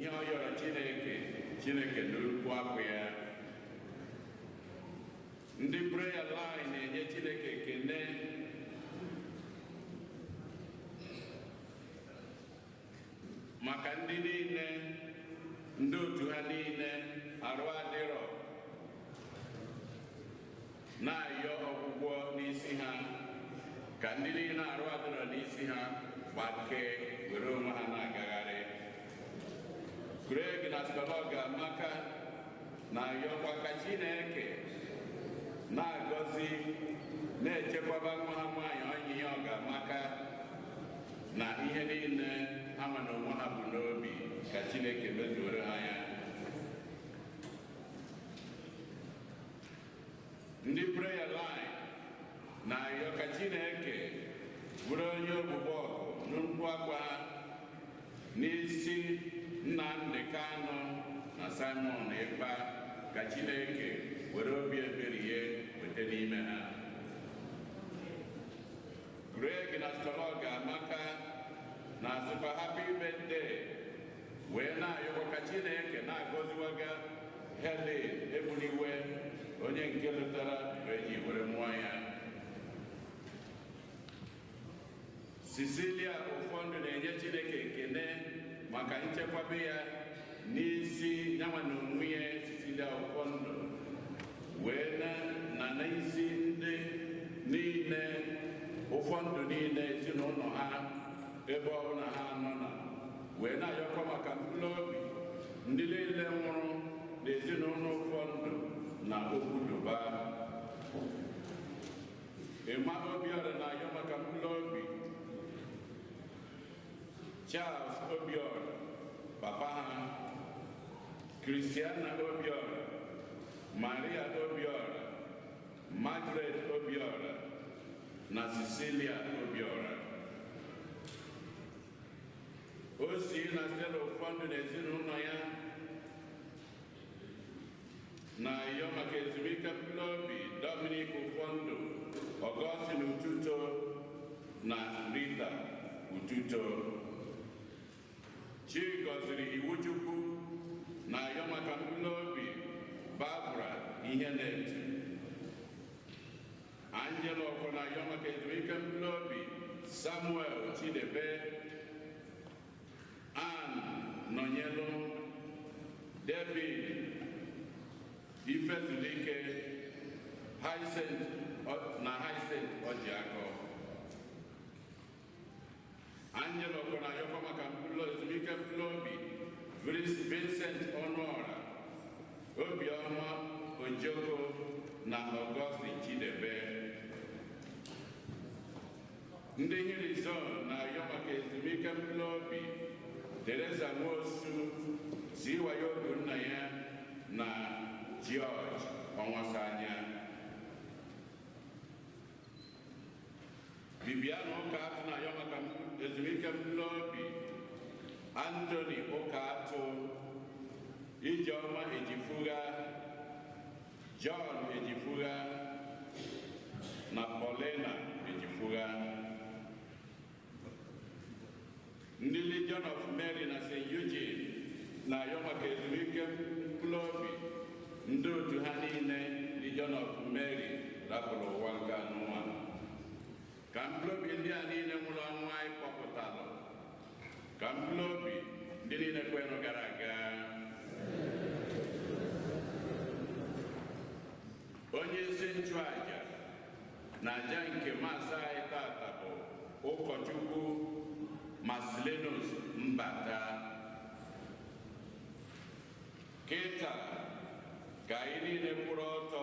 Ihe ọ yọrọ Chineke, Chineke n'ukwu akwụ ya. Ndị prayer line na-enye Chineke ekene maka ndị niile, ndị otu ha niile arụ adịrọ, na-ayọ ọgwụgwọ n'isi ha, ka ndị niile arụ adịrọ n'isi ha gbakee were onwe ha na-agagharị. Greg na Skologa Amaka na-ayọkwa ka Chineke na-agọzi, na-echekwaba nwa ha nwaanyị onye ya Ọgamaka na ihe niile ha ma na onwe ha bụ n'obi, ka Chineke mezuoro ha ya. Ndị prayer line na-ayọ ka Chineke bụrụ onye ogbugbo ọgụ n'mkpu akwa ha n'isi Nnamdi Kanu na Simon Ekpa, ka Chineke were obi ebere ya weta n'ime ha. Greg na Skologa Amaka na-asịkwa happy birthday, wee na-ayọkwa ka Chineke na-agọziwaga Helen Egbuniwe, onye nke lụtara mgbe eji were mụọ ya. Cecilia Ụfọdụ na-enye Chineke ekene maka nchekwaba ya n'isi nyanwa na onwe ya Cecilia Ụfọdụ, wee na n'isi ndị niile ụfọdụ niile ezinụlọ ha ebe ọbụla ha nọ na, wee na-ayọkwa maka mkpụrụ obi ndị niile nwụrụ n'ezinụlọ ụfọdụ na Okwuduba. Emma Obiora na-ayọ maka mkpụrụ obi Charles Obiora, papa ha, Christiana Obiora, Maria Obiora, Margaret Obiora na Cecilia Obiora. O si na Stella ụfọdụ n'ezinụlọ ya na-ayọ maka ezumike mkpụrụ obi Dominic Ụfọdụ, Augustine Ututo na Rita Ututo. Chi gọziri iwu Chukwu na-ayọ maka mkpụrụ obi Barbara Ihenetu. Angela Ọkọ na-ayọ maka ezumike mkpụrụ obi Samuel Chidebe, Ann Nọnyelụ, David Ifezulike, Hyacinth na Hyacinth Ojiakọ. Angela Ọkọ na-ayọkwa maka ezumike mkpụrụ obi Vincent Ọnụọra, Obiọma Ojoko na Augustine Chidebe. Ndị Hilizon na-ayọ maka ezumike mkpụrụ obi Teresa Nwosu, Ziwaye Ogunna ya na George Ọnwasanya. Bibiana Ụkaatụ na-ayọ maka ezumike mkpụrụ obi Anthony Ụkaatụ, Ijeọma Ejifuga, John Ejifuga na Paulina Ejifuga. Ndị Legion of Mary na St. Eugene na-ayọ maka ezumike mkpụrụ obi ndị otu ha niile Legion of Mary rapụrụ ụwa nke anụnwa. Ka mkpụrụ obi ndị a niile nwụrụ ọnwụ anyị kpọpụtalụ, ka mkpụrụ obi ndị niile kwenụ gara aga. Onye isi nchụaja na aja nke maasị anyị tata bụ ụkọchukwu Marcellinus Mbata. Kịta ka anyị niile kwụrụ ọtọ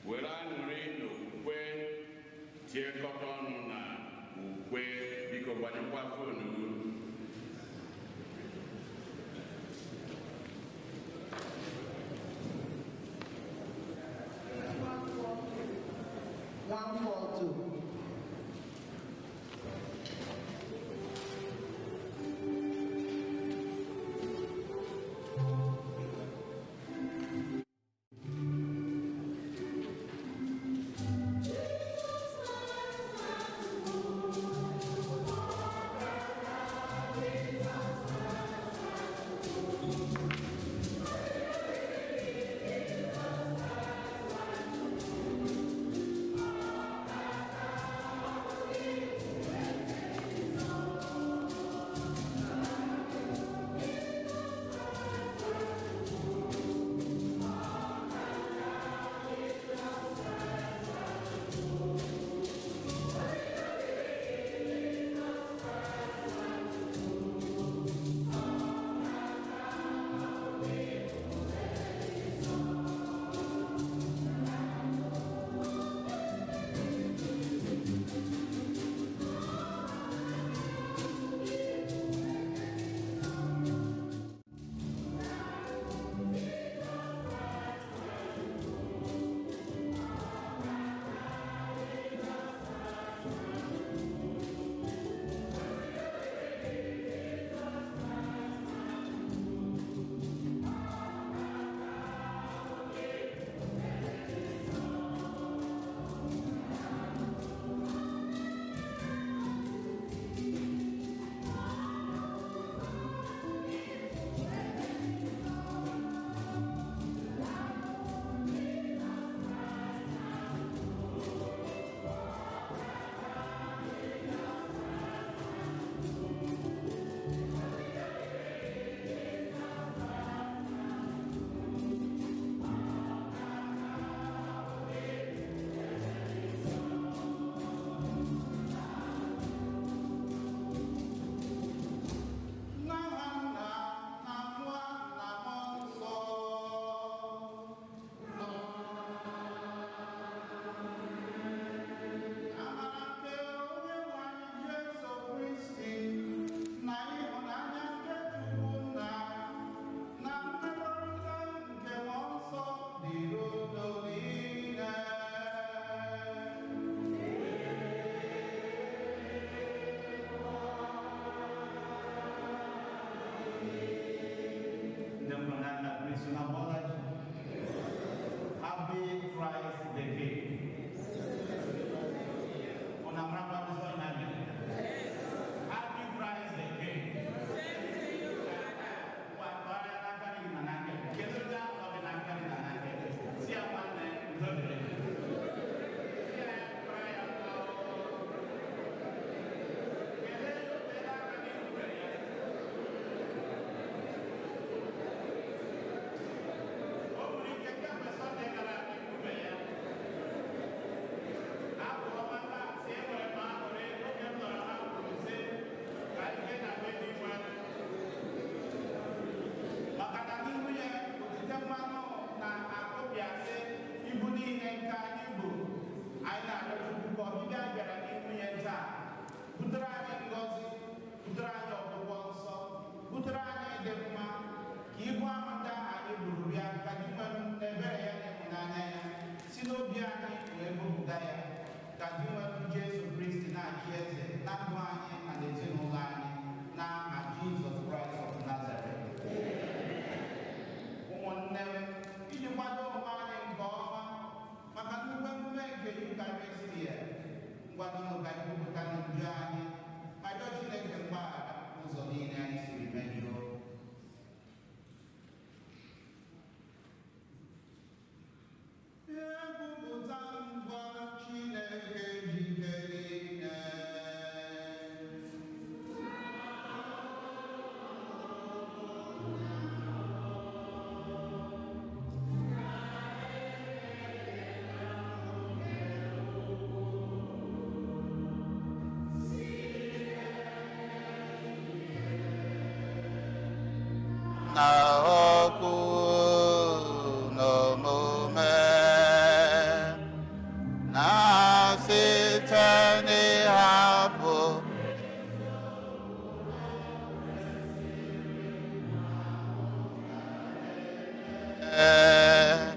were aṅụrị na okwukwe tiekọta ọnụ na ukwe. Biko gbanyekwa foonu. 142. Jesus. Ka ibu ahụ ndị ahụ anyị buru bịa, ka Dinwenụ n'ebere ya na ịhụnanya ya si n'obi anyị wee bupụta ya. Ka Dinwenụ Jesu Kristi na-achị eze na ndụ anyị na n'ezinụlọ anyị, n'aha Jizọs Kraịst of Nazareth. Ụmụnne m, iji kwado onwe anyị nke ọma maka nnukwu emume nke Yukaristia, ngwanụnụ ka anyị kwupụta njọ anyị ma rịọ Chineke mgbaghara ụzọ niile anyị siri mejọọ. Ekwupụta ngwa Chineke jike niile. Na okwu n'omume na site n'ịhapụ ee.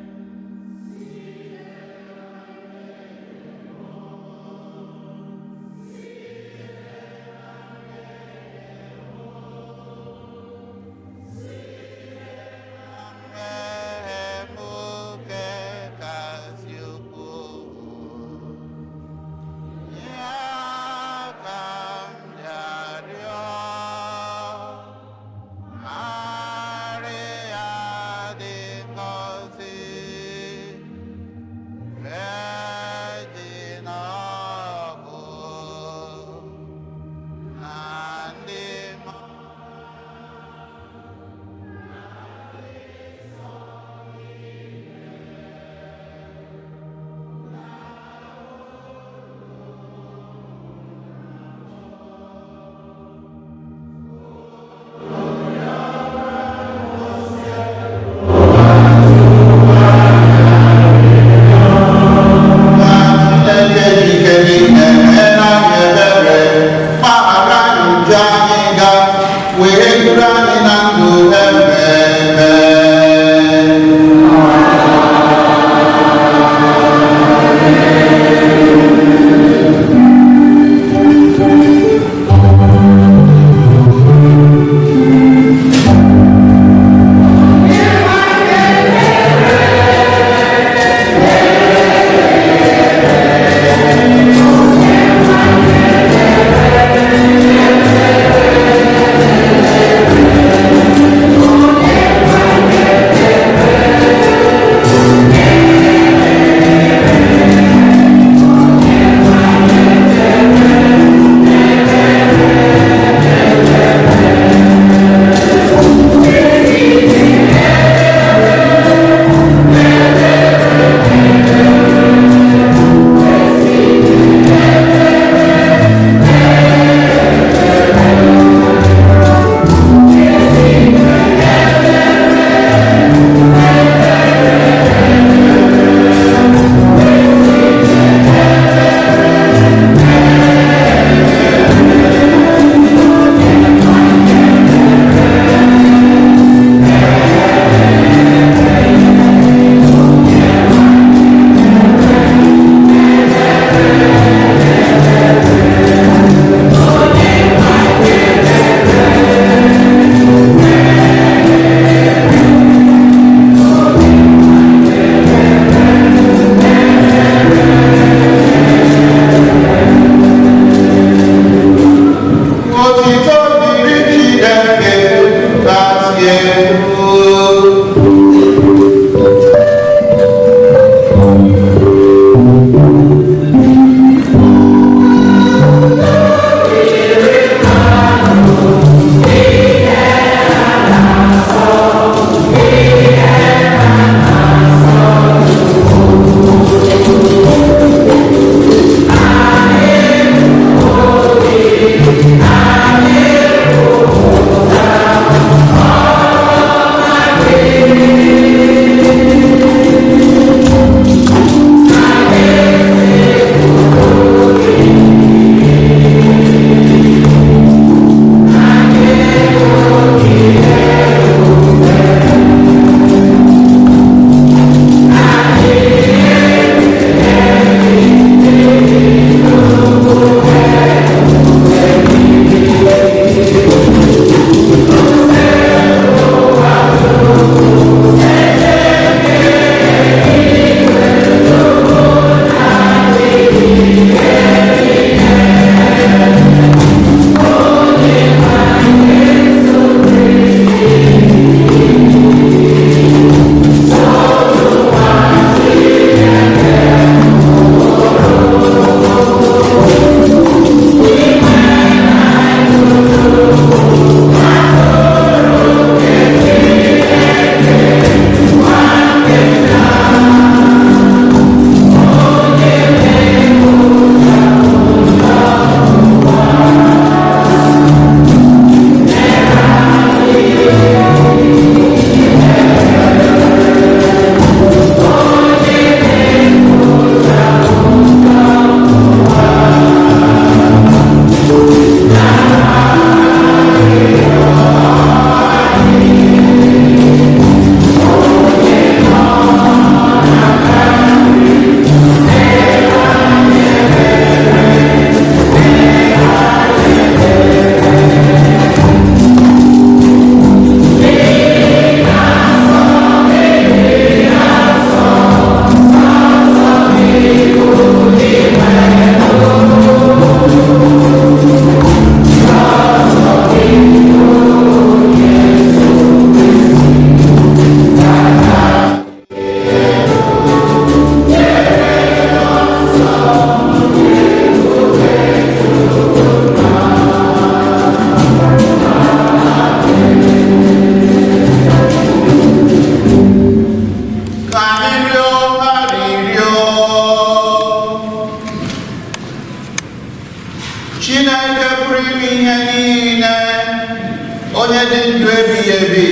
Ebighị ebi,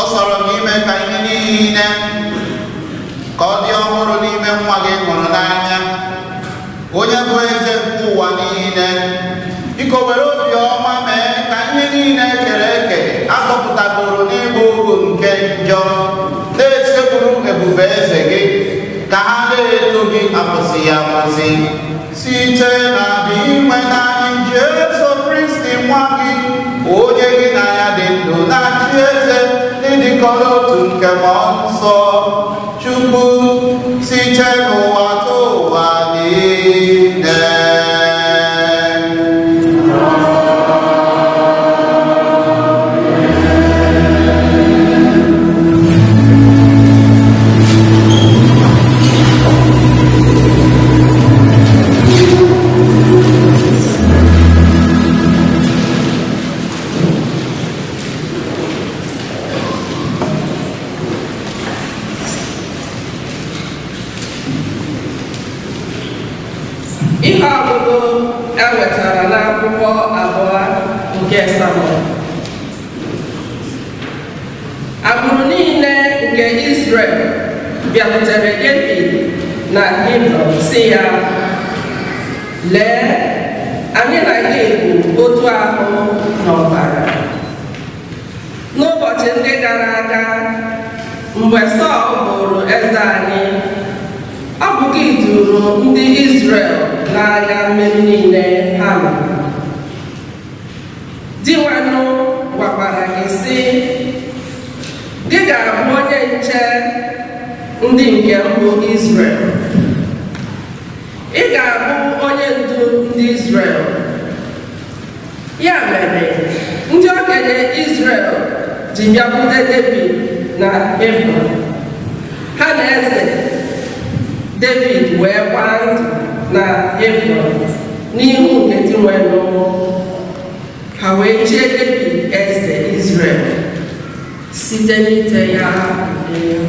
ọ sọrọ gị ime ka ihe niile ka ọ dị ọhụrụ n'ime nwa gị hụrụ n'anya, onye bụ eze nke ụwa niile. Biko were obi ọma mee ka ihe niile ekere eke azọpụtagoro n'ịbụ ohu nke njọ na-esekpuru ebube eze gị, ka ha na-eto gị akwụsịghị akwụsị, site na Dinwenụ anyị Jesu Kristi nwa gị, onye gị na ya dị ndụ na-achị eze n'ịdịkọ n'otu nke Mmụọ Nsọ Chukwu, site n'ụwa tụ ụwa niile. Ihe ọgụgụ e wetara n'akwụkwọ abụọ nke Samuel. Agbụrụ niile nke Izrel bịakwutere Devid na Hebrọn sị ya, lee, anyị na gị bụ otu ahụ na ọbara. N'ụbọchị ndị gara aga, mgbe Sọl bụrụ eze anyị, ọ bụ gị duru ndị Izrel n'agha mmeri niile ha lụrụ. Dinwenụ gwakwara gị sị, gị ga-abụ onye nche ndị nke mbụ Izrel. Ị ga-abụ onye ndu ndị Izrel. Ya mere, ndị okenye Izrel ji bịakwute Devid na Hebrọn. Ha na eze Devid wee gbaa ndụ na Hebrọn n'ihu nke Dinwenụ. Ha wee chie Devid eze Izrel site n'ite ya ude.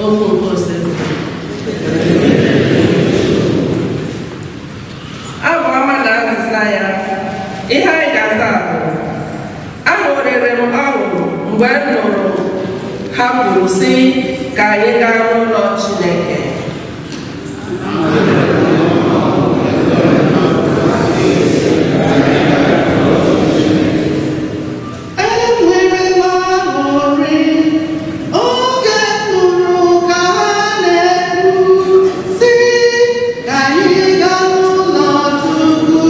Okwu nke Osebụlụwa. Abụ ọma na azịza ya. Ihe anyị ga-aza bụ, aṅụrịrị m ọṅụ mgbe m nụrụ ha kwuru sị ka anyị gaa n'ụlọ Chineke. Enwere m aṅụrị oge m nụrụ ka ha na-ekwu sị ka anyị gaa n'ụlọ Chukwu,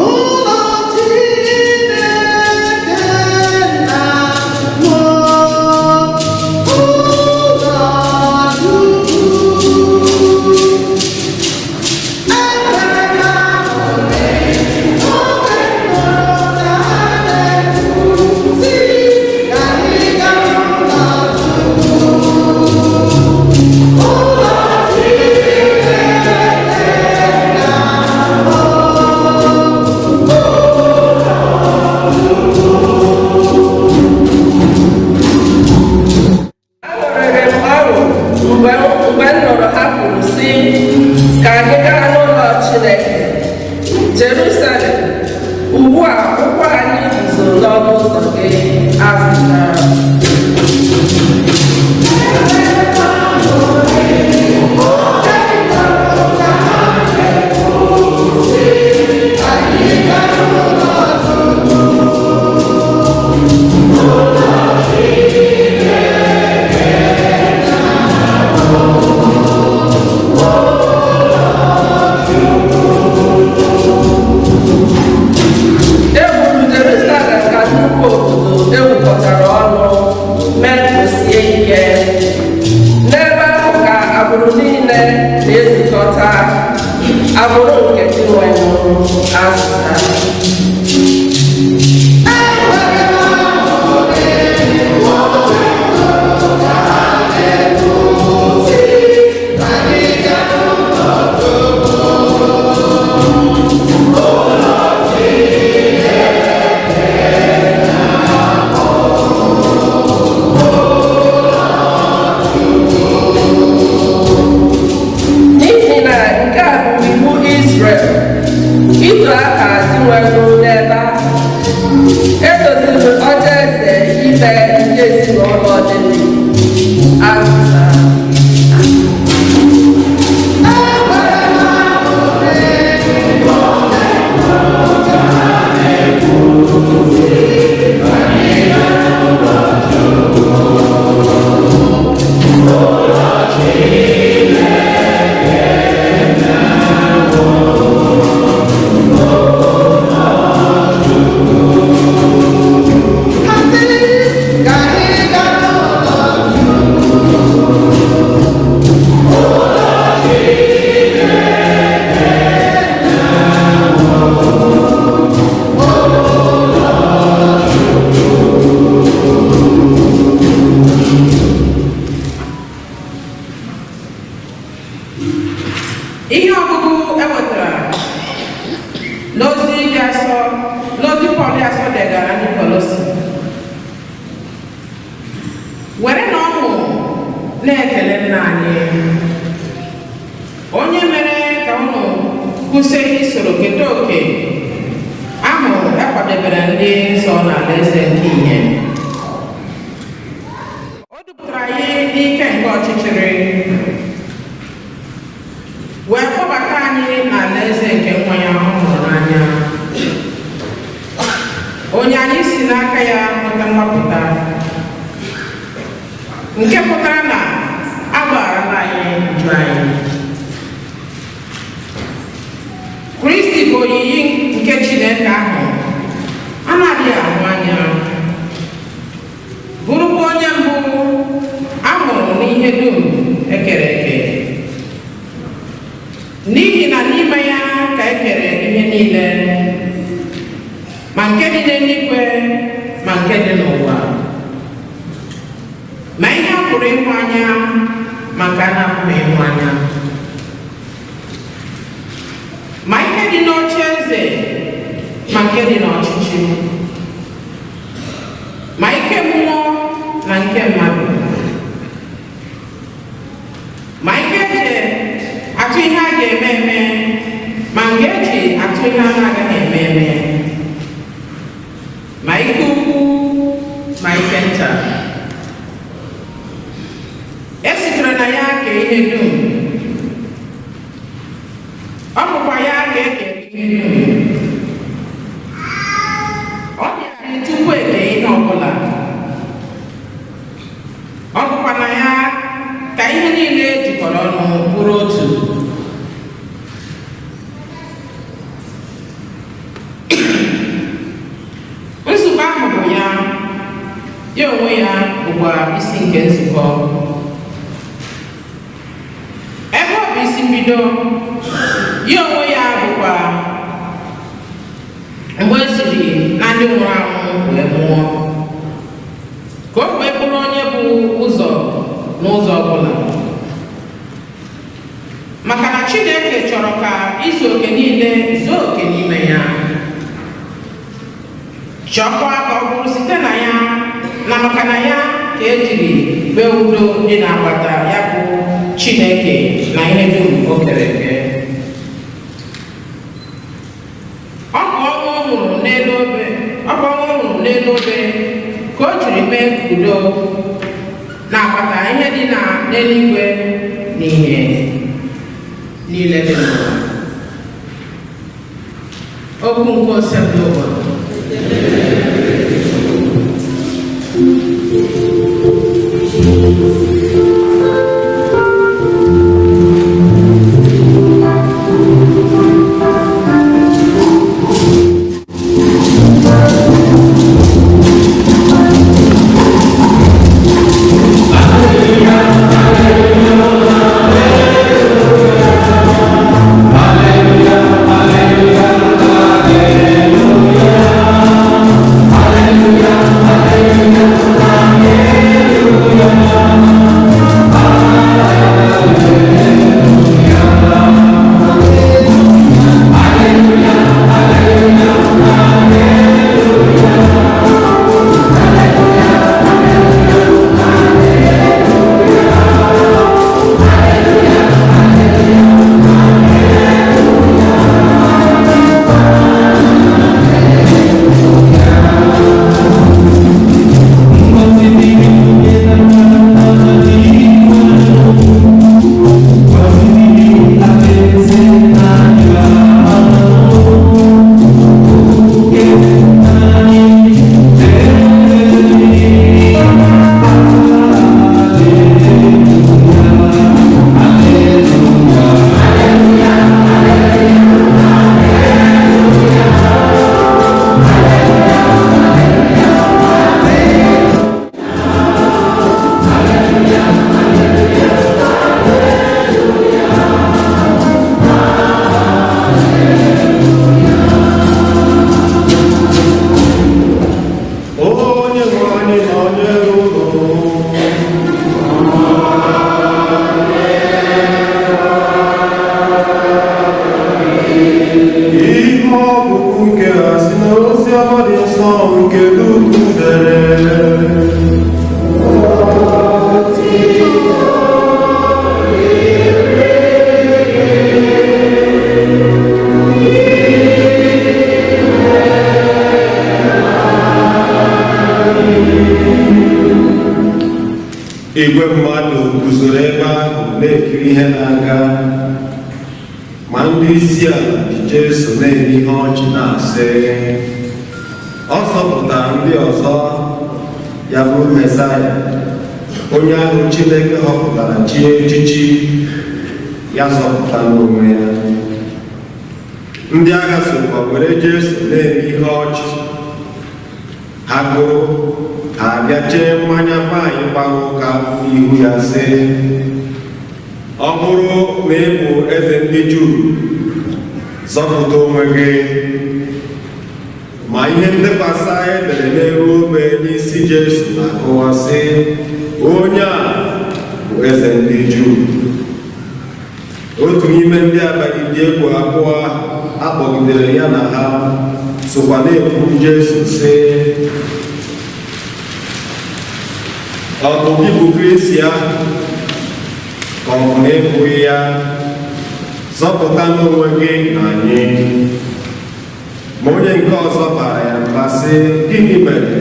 ụlọ Chineke nna m, ụlọ Chukwu. Enwere m aṅụrị oge m nụrụ ka ha na-ekwu sị ka anyị gaa n'ụlọ Chukwu, ụlọ Chineke nna m. Aṅụrịrị m ọṅụ mgbe m nụrụ ha kwuru sị ka anyị gaa n'ụlọ Chineke. Jerusalem, ugbu a ụkwụ anyị guzo n'ọnụ ụzọ gị. Azịza. E wuru Jerusalem ka nnukwu obodo ewukọtara. dị asọ degara ndị Kọlọsi. Were na ọṅụ na-ekele nna anyị, onye mere ka unu kwụsị isoro keta oke ahụ akwadebere ndị nsọ n'ala eze nke ihe. O dupụtara anyị n'ike nke ọchịchịrị wee kpọbata anyị n'ala eze nke nwa ya ọ hụrụ n'anya, onye anyị si n'aka ya nweta mgbapụta, nke pụtara na a gbagharala anyị njọ anyị. Kristi bụ oyiyi nke Chineke ahụ a na-adịghị ahụ anya, bụrụkwa onye mbụ a mụrụ n'ihe dum ekere eke, n'ihi na n'ime ya ka e kere ihe niile, ma nke dị n'eluigwe ma nke dị n'ụwa, ma ihe a pụrụ ịhụ anya ma nke a na-apụghị ịhụ anya, ma ike dị n'oche eze ma nke dị n'ọchịchị, ma ike mmụọ na nke mmadụ, ma ike eji atụ ihe a ga-eme eme ma nke eji atụ ihe a na-agaghị eme eme, ma ike ukwu ma ike nta. E sitere na ya kee ihe dum, ọ bụkwa ya ka e kere ihe dum. Ọ dị adị tupu eke ihe ọbụla, ọ bụkwa na ya ka ihe niile jikọrọ ọnụ bụrụ otu. Nzukọ ahụ bụ ya, ya onwe ya bụkwa isi nke nzukọ. Ebe ọ bụ isi mbido, ya onwe ya bụkwa mgbe e siri na ndị nwụrụ anwụ wee mụọ, ka o wee bụrụ onye bụ ụzọ n'ụzọ ọbụla. Maka na Chineke chọrọ ka izu oke niile zuo oke n'ime ya, chọkwa ka ọ bụrụ site na ya na maka na ya ka ejiri kpee udo dị n'agbata ya bụ Chineke na ihe dum o kere eke. Ọ bụ ọnwụ ọ nwụrụ n'elu obe, ọ bụ ọnwụ ọ nwụrụ n'elu obe ka o jiri mee ka udo na-agbata ihe dị na n'eluigwe na ihe niile dị n'ụwa. Okwu nke Osebụlụwa. Hallelujah, hallelujah, hallelujah. nsọ nke Luk dere. Igwe mmadụ guzoro ebe ahụ na-ekiri ihe na-aga, ma ndị isi ala ji Jesu na-eme ihe ọchị na-asị, ọ zọpụtara ndị ọzọ, ya bụrụ Mesaya, onye ahụ Chineke họpụtara chie echichi, ya zọpụta n'onwe ya. Ndị agha sokwa were Jesu na-eme ihe ọchị. Ha gụrụ, ha abịa chee mmanya vaịn gbara ụka n'ihu ya sị, ọ bụrụ na ị bụ eze ndị Juu, zọpụta onwe gị. Ma ihe ndekwasị e dere n'elu obe n'isi Jesu na-akọwa sị, onye a bụ eze ndị Juu. Otu n'ime ndị abalị dị egwu abụọ ahụ akpọgidere ya na ha sokwa na-ekwuru Jesu sị, ọ bụ gị bụ Kristi ahụ, ka ọ bụ na ị bụghị ya? Zọpụta n'onwe gị na anyị. Ma onye nke ọzọ bara ya mba sị, gịnị mere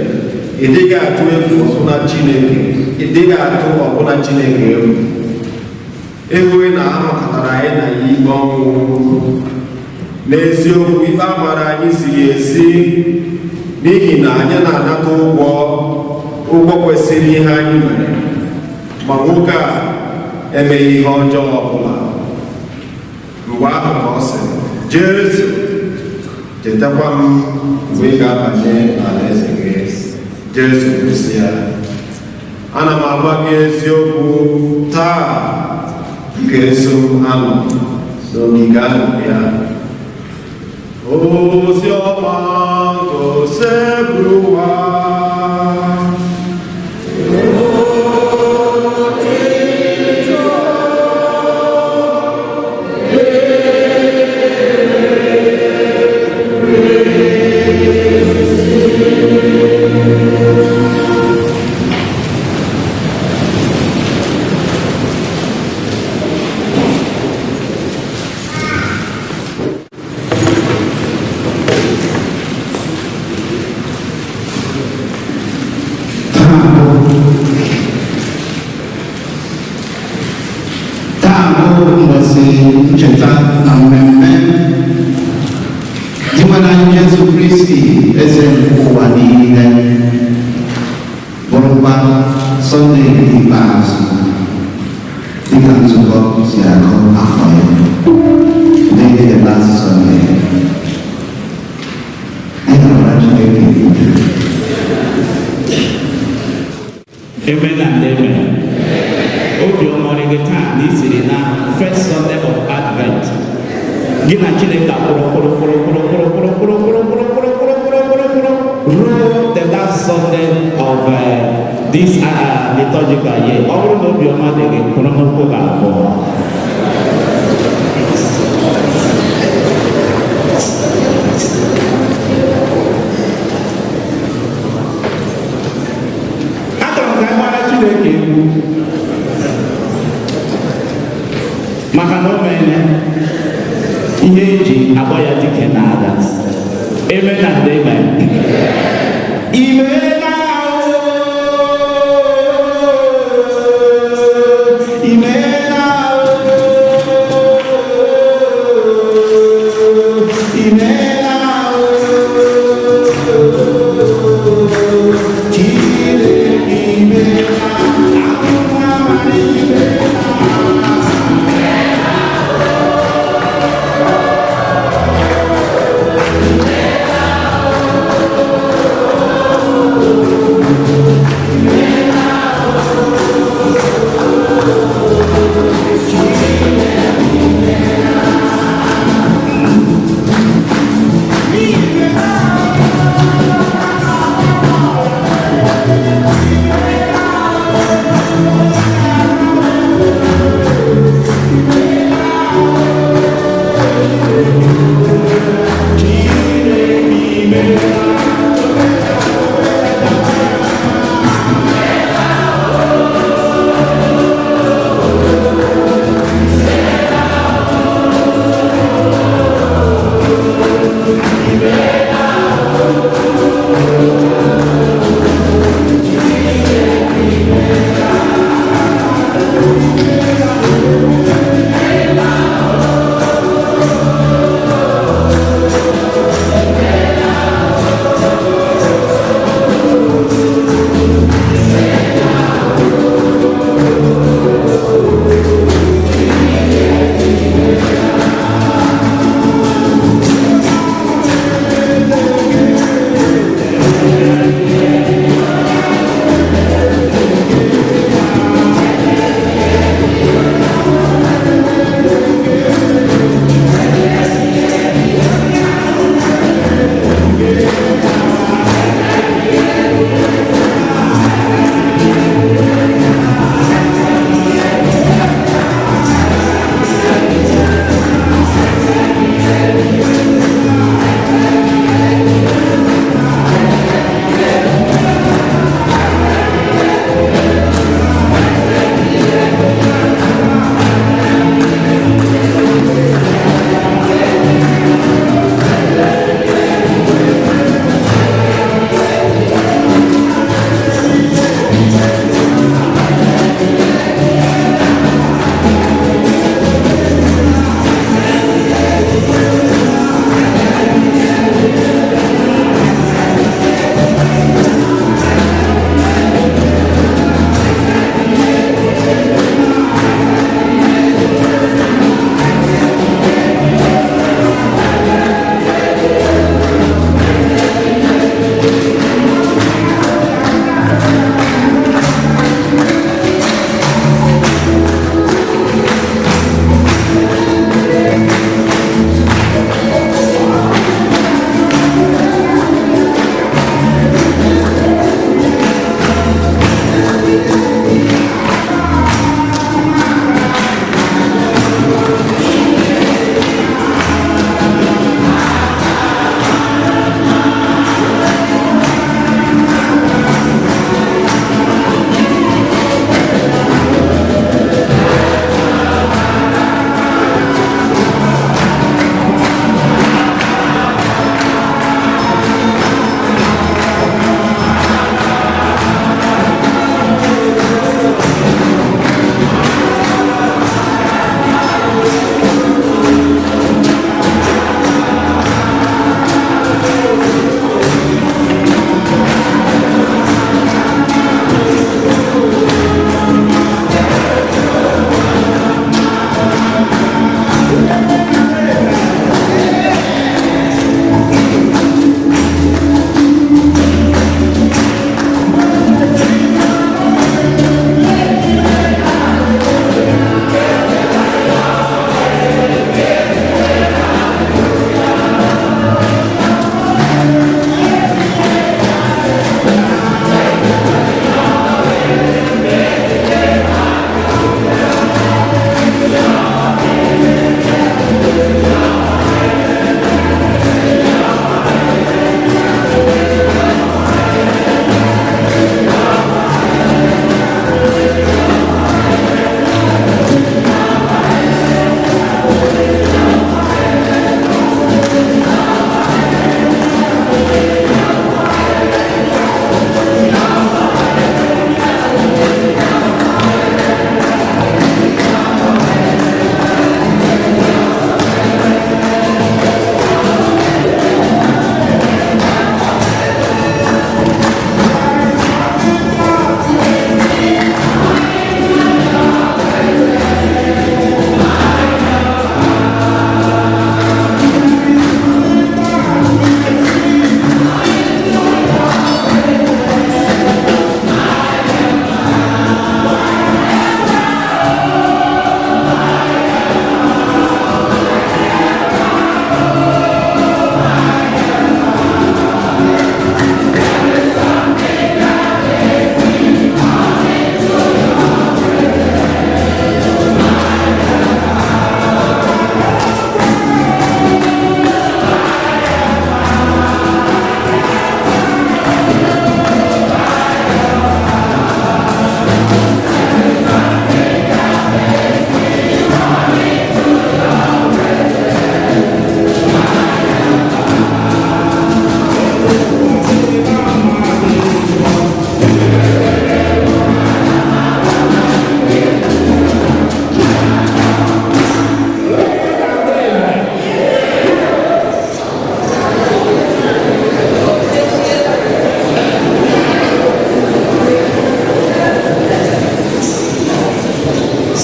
ị dịghị atụ egwu ọbụna Chineke, ị dịghị atụ ọbụna Chineke egwu? Ịhụghị na a makọtara anyị na ya ikpe ọnwụ? N'eziokwu, ikpe a mara anyị ziri ezi, n'ihi na anyị na-anata ụgwọ kwesịrị ihe anyị mere, ma nwoke a emeghị ihe ọjọọ ọbụla. Mgbe ahụ ka ọ sịrị, Jesu, chetakwa m mgbe ị ga-abanye n'alaeze gị. Jesu kwụsị ya, ana m agwa gị eziokwu, taa ị ga-eso m anọ n'ogige ahụ ya. Ozi ọma nke Osebụrụwa. Taa bụ ụbọchị ncheta na mmemme Dinwenụ anyị Jesu Kristi, eze ụwa niile, bụrụkwa Sọnde ikpeazụ dịka nzukọ si agụ afọ ya. Today is the last Sunday. Anyị na-agbara Chineke ekele. Amen and amen. Obiọma ọ dị gị taa na isiri na first Sunday of Advent. Gị na Chineke akwụrụ kwụrụ kwụrụ kwụrụ kwụrụ kwụrụ kwụrụ kwụrụ kwụrụ kwụrụ kwụrụ kwụrụ kwụrụ kwụrụ ruo the last Sunday of this liturgical year. Ọ bụrụ na obiọma dị gị, kwụrụ n'ụkwụ gị abụọ. Achọrọ m ka anyị gbara Chineke egwu maka na o meela ihe eji akpọ ya dike n'agha. Amen and amen. Imeela ooo, imeela ooo, imeela ooo, Chineke imeela, ahụhụ amara imeela.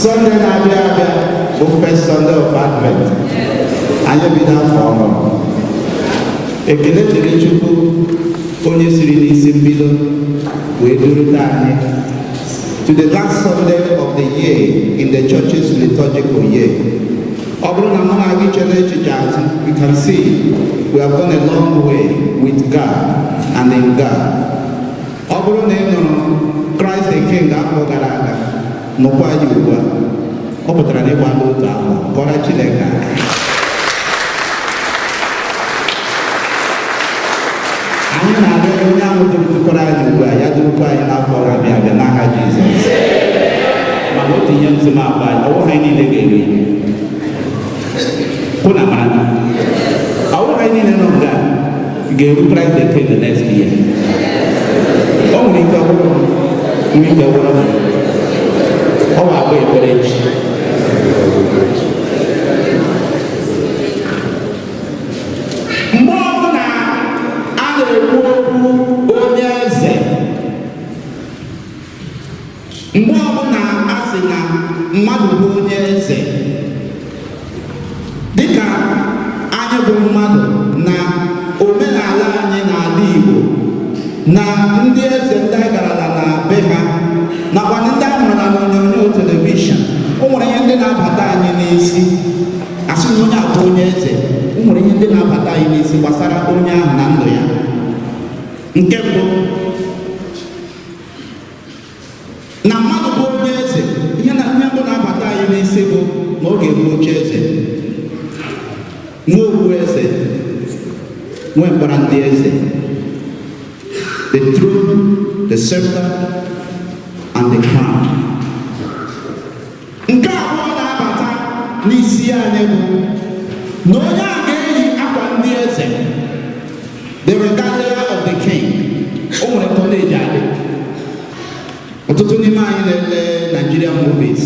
Sunday na-abịa abịa bụ first Sunday of Advent. Anyị bido afọ ọhụrụ. Ekele dịrị Chukwu onye siri n'isi mbido wee durute anyị to the last Sunday of the year in the church's liturgical year. Ọ bụrụ na mụ na gị chere echiche azụ, you can see we have gone a long way with God and in God. Ọ bụrụ na ị nụrụ Christ the King afọ gara aga, nụkwa ya ugbu a, ọ pụtara na ịgba n'otu afọ. Kọrọ Chineke aka. Anyị na-arịọ onye ahụ durukwara anyị ugbu a, ya durukwa anyị n'afọ na-abịa abịa n'aha Jizọs. Mana otu ihe nsị m akpa anyị, ọwụ ha niile ga-eri ya. Kwụ na mara ọwụ ha niile nọ nga ga-eru Christ the King the next year. O nwere ike ọbụrụ, nwere ike ọbụrụ ọ bụ agba ekpere echi. Mgbe ọbụla a na-ekwu okwu onye eze, mgbe ọbụla a sị na mmadụ bụ onye eze, dịka anyị bụ mmadụ na omenala anyị n'ala Igbo na ndị eze ndị a garala na be ha nakwa ndị a mụrụ na n'onyonyo television, o nwere ihe ndị na-abata anyị n'isi. Asị na onye abụ onye eze, o nwere ihe ndị na-abata anyị n'isi gbasara onye ahụ na ndụ ya. Nke mbụ, na mmadụ bụ onye eze, ihe na ihe mbụ na-abata anyị n'isi bụ na ọ ga-ebu oche eze, nwee okpu eze, nwee mkpara ndị eze, the throne, the scepter and the crown. Nke abụọ na-abata n'isi anyị bụ na onye a ga-eyi akwa ndị eze, the regalia of the king. O nwere ka ọ na-eji adị. Ọtụtụ n'ime anyị na-ele Nigerian movies,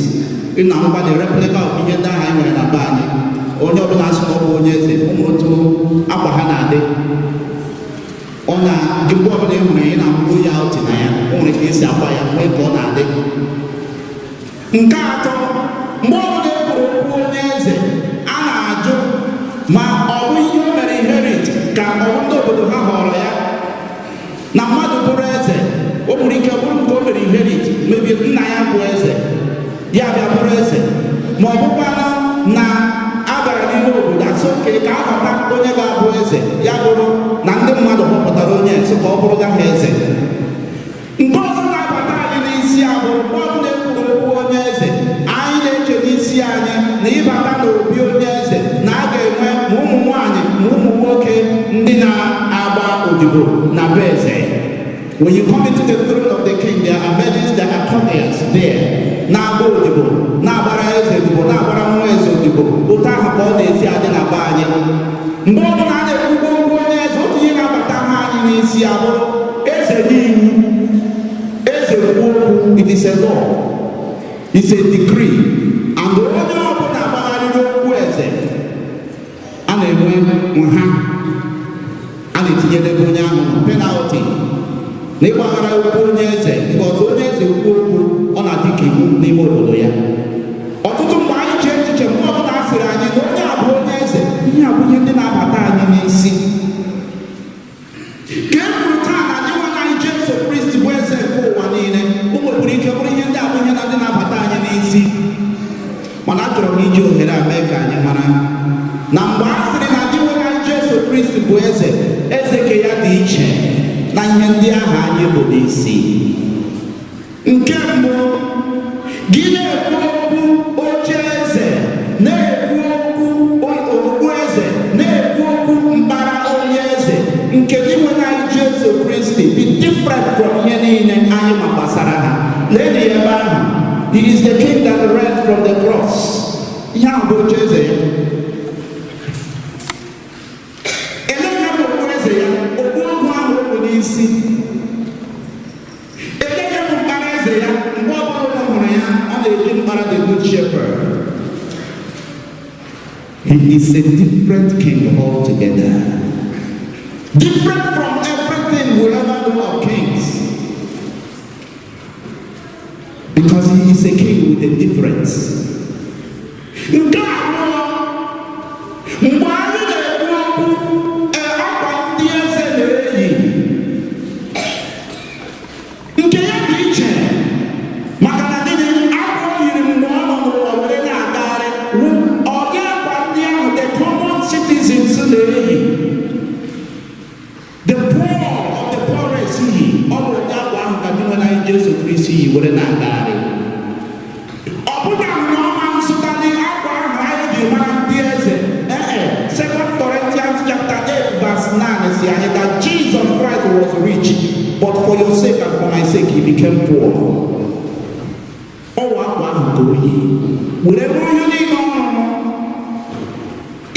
ị na-ahụkwa the replica of ihe ndị ahụ anyị nwere na be anyị. Onye ọbụla sị na ọ bụ onye eze, o nwere otu akwa ha na-adị. Ọ na mgbe ọbụla ị hụrụ ya, ị na-ahụ royalty na ya. O nwere ka esi akwa ya, nwee ka ọ na-adị. Nke atọ, mgbe ọbụla e kwuru okwu onye eze, a na-ajụ ma ọ bụ ihe o mere inherit ka ọ bụ ndị obodo ha họrọ ya. Na mmadụ bụrụ eze, o nwere ike bụrụ nke o mere inherit, mebie nna ya bụ eze, ya bịa bụrụ eze, ma ọ bụkwanụ na a gara n'ime obodo asị oke ka a ghọta onye ga-abụ eze, ya bụrụ na ndị mmadụ họpụtara onye eze ka ọ bụrụ ha eze. Nke ọzọ na-abata anyị n'isi abụ, mgbe ọbụla e kwuru okwu onye eze, anyị na-eche n'isi anyị na ịbata n'obi onye eze na a ga-enwe ma ụmụ nwanyị ma ụmụ nwoke ndị na-agba odibo na be eze. When you come into the throne of the king, there are maidens, there are courtiers there na-agba odibo, na-agbara eze odibo, na-agbara nwa eze odibo. Otu ahụ ka ọ na-esi adị na be anyị. Mgbe ọbụla a na-ekwukwa okwu onye eze, otu ihe na-abata ha anyị n'isi abụrụ eze n'iwu. Eze kwuo okwu, it is a law, it's a decree, and onye ọbụla gbagharịrị okwu eze, a na-enwe nha a na-etinye n'ebe onye ahụ nọ, penalty na ịgbaghara okwu onye eze. Nke ọzọ, onye eze kwuo okwu, ọ na-adị ka iwu n'ime obodo ya. Ọtụtụ mgbe anyị chee echiche, mgbe ọbụla a sịrị anyị na onye a bụ onye eze, ihe a bụ ihe ndị na-abata anyị n'isi. Ka e kwuru taa na Dinwenụ anyị Jesu Kristi bụ eze nke ụwa niile, o nwekwara ike bụrụ ihe ndị a bụ ihe na ndị na-abata anyị n'isi. Mana achọrọ m iji ohere a mee ka anyị mara na mgbe a sịrị na Dinwenụ anyị Jesu Kristi bụ eze, eze ke ya dị iche na ihe ndị ahụ anyị bụ n'isi. Nke mbụ, gị na-ekwu okwu oche eze, na-ekwu okwu okpu eze, na-ekwu okwu mkpara onye eze, nke Dinwenụ anyị Jesu Kristi dị different from ihe niile anyị ma gbasara ha. Lee ya ebe ahụ. He is the king that read from the cross. Ihe ahụ bụ oche eze ya. Elee bụ okpu eze ya? Okpu ogwu ahụ o bu n'isi. Elee bụ mkpara eze ya? Mgbe ọbụla ụlọ hụrụ ya, ọ na-eji mkpara the Good Shepherd. He is a different king altogether, different from everything we ever know of kings. Because he is a king with a difference. Nke abụọ, mgbe anyị na-ekwu okwu akwa ndị eze na-eyi, nke ya dị iche, maka na gịnị? Akwa o yiri mgbe ọ nọ n'ụwa were na-agagharị wụ ọdị akwa ndị ahụ the common citizens na-eyi, the poor of the poorest yi. Ọ bụ ụdị akwa ahụ ka Dinwenụ anyị Jesu Kristi yi were na-agagharị. Ọ bụghị na ọma nzụtali akwa ahụ anyị ji mara ndị eze. Ee, Second Corinthians chapter 8 verse 9 si anyị that Jesus Christ was rich, but for your sake and for my sake he became poor. Ọwa akwa ahụ ka o yi were rụọ ihe niile ọ rụrụ.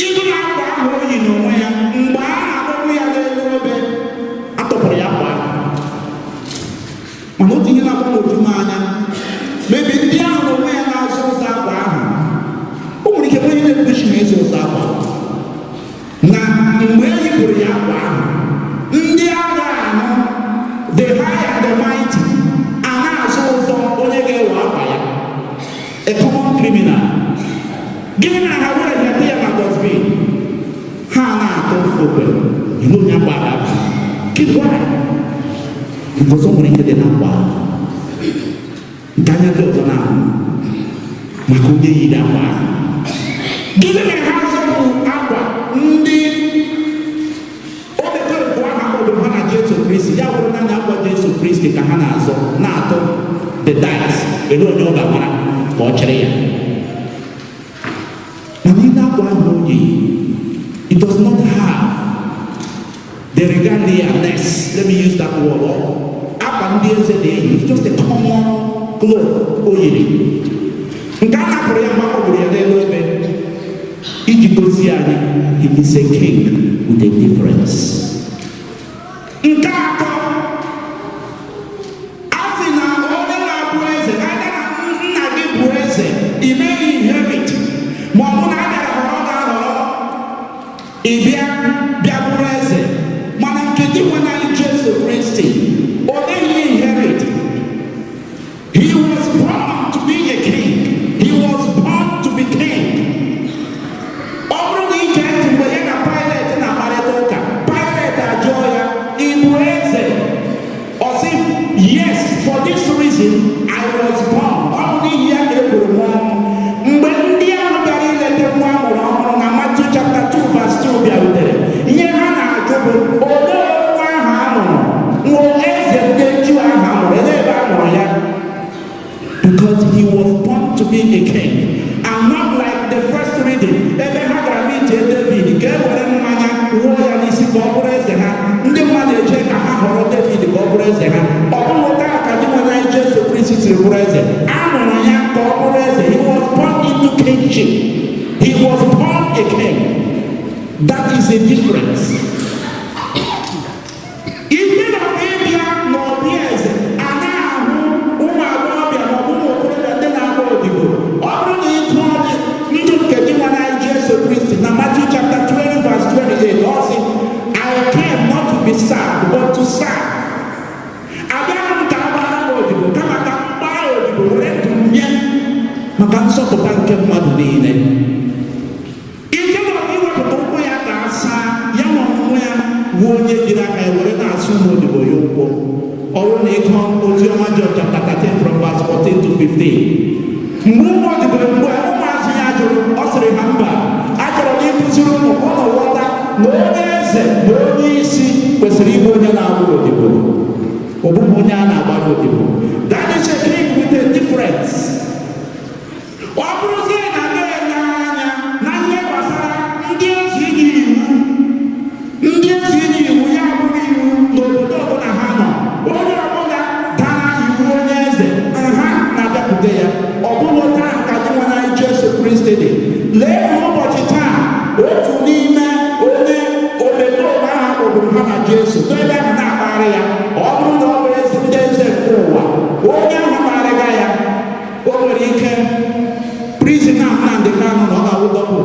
Ịgụ na akwa ahụ o yi n'onwe ya mgbe a na-akpọgbu ya n'elu obe, atọpụrụ ya akwa ahụ. Mana otu ihe na-agbagwoju m anya, mebi ndị ahụ n'onwe ya na-azụ ụzọ akwa ahụ, o nwere ike nwee ihe na-ekpuchi ha ịzụ ụzọ akwa, na mgbe e yipụrụ ya akwa ahụ, ndị agha ahụ, the high and the mighty, a na-azụ ụzọ onye ga-ewe akwa ya, a common criminal. Gịnị mere ha were ya ya na dustbin? Ha na-atụ okwe ihe onye akwa ga-aba. Keep why? Because o nwere ihe dị n'akwa ahụ nke anya ndị ọzọ na-ahụ maka onye yiri akwa ahụ. Gịnị mere ha zọpụ akwa ndị omekome ahụ akpọdoro ha na Jesu Kristi, ya bụrụ naanị akwa Jesu Kristi ka ha na-azọ, na-atụ the dice, ele onye ọ ga-amara ka ọ chịrị ya? Mana ile akwa ahụ o yi, it does not have the regalia-ness, let me use that word, of akwa ndị eze na-eyi. It's just a common cloth o yiri, nke a napụrụ ya mgbe a kpọgburu ya n'elu obe, iji gosi anyị he is a king with a difference. Nke atọ, a sị na onye na-abụ eze, aga na nna gị bụ eze, ị meghị inherit, ma ọ bụ na a bịara họrọ gị ahọrọ, ị bịa bịa bụrụ eze. Mana nke Dinwenụ anyị Jesu Kristi, o meghị inherit. He was born to be a king. He was born to be king. Ọ bụrụ na ige ntị mgbe ya na Pilate na-akparịta ụka, Pilate ajụọ ya, "Ị bụ eze?" Ọ sị, "Yes, for this reason I was born." Ọ bụ n'ihi ya ka e kwuru m ọnwụ. Mgbe ndị ahụ bịara ileta nwa a mụrụ ọhụrụ na Matthew chapter 2 verse 2 bịarutere, ihe ha na-ajụ bụ, olee nwa ahụ a mụrụ, nwa eze ndị Juu ahụ a mụrụ, elee ebe a mụrụ ya? Because he was born to be a king, and not like the first reading, ebe ha gara meet David ka e were mmanya wụọ ya n'isi ka ọ bụrụ eze ha. Ndị mmadụ eche ka ha họrọ David ka ọ bụrụ eze ha. Ọ bụghị taa ka Dinwenụ anyị Jesu Kristi siri bụrụ eze. A mụrụ ya ka ọ bụrụ eze. He was born into kingship. He was born a king. That is a difference. Instead of ịbịa n'obi eze, a na-ahụ ụmụ agbọghọbịa maọbụ ụmụ okorobịa ndị na-agba odibo. Ọ bụrụ na ị gụọ ndụ nke Dinwenụ anyị Jesu Kristi na Matthew chapter 20 verse 28, ọ sị, "I came not to be served, but to serve." Abịaghị m ka a gbara m odibo, kama ka m gbaa odibo, were ndụ m nye maka nzọpụta nke mmadụ niile. Ike na iwepụta ụkwụ ya ka a saa ya na ọmụmụ ya bụ onye jiri aka ya were na-asụ ụmụ odibo ya ụkwụ. Ọrụ na ịgụ oziọma John chapter 13 from verse 14 to 15, mgbe ụmụ odibo, mgbe ụmụazụ ya jụrụ, ọ sịrị ha, "Mba, achọrọ m ịkụziri ụmụ ka ụnụ ghọta na onye eze na onye isi kwesịrị ịbụ onye na-agbụ odibo, ọ bụghị onye a na-agbara odibo." That is a king with a difference. Ọ bụrụzie na na-ele anya na ihe gbasara ndị eze inye iwu, ndị eze inye iwu, ya bụrụ iwu n'obodo ọbụla ha nọ, onye ọbụla dara iwu onye eze nha na-abịakwute ya. Ọ bụghị taa ka Dinwenụ anyị Jesu Kristi dị. Lee, n'ụbọchị taa, otu n'ime onye omekome ahụ kpọgburu ha na Jesu n'ebe ahụ na-akparị ya. Ọ bụrụ na ọ bụrụ ezi ndị eze nke ụwa, onye ahụ kparịga ya, o nwere ike prison a Nnamdị Kanụ na ọ ga-awụ double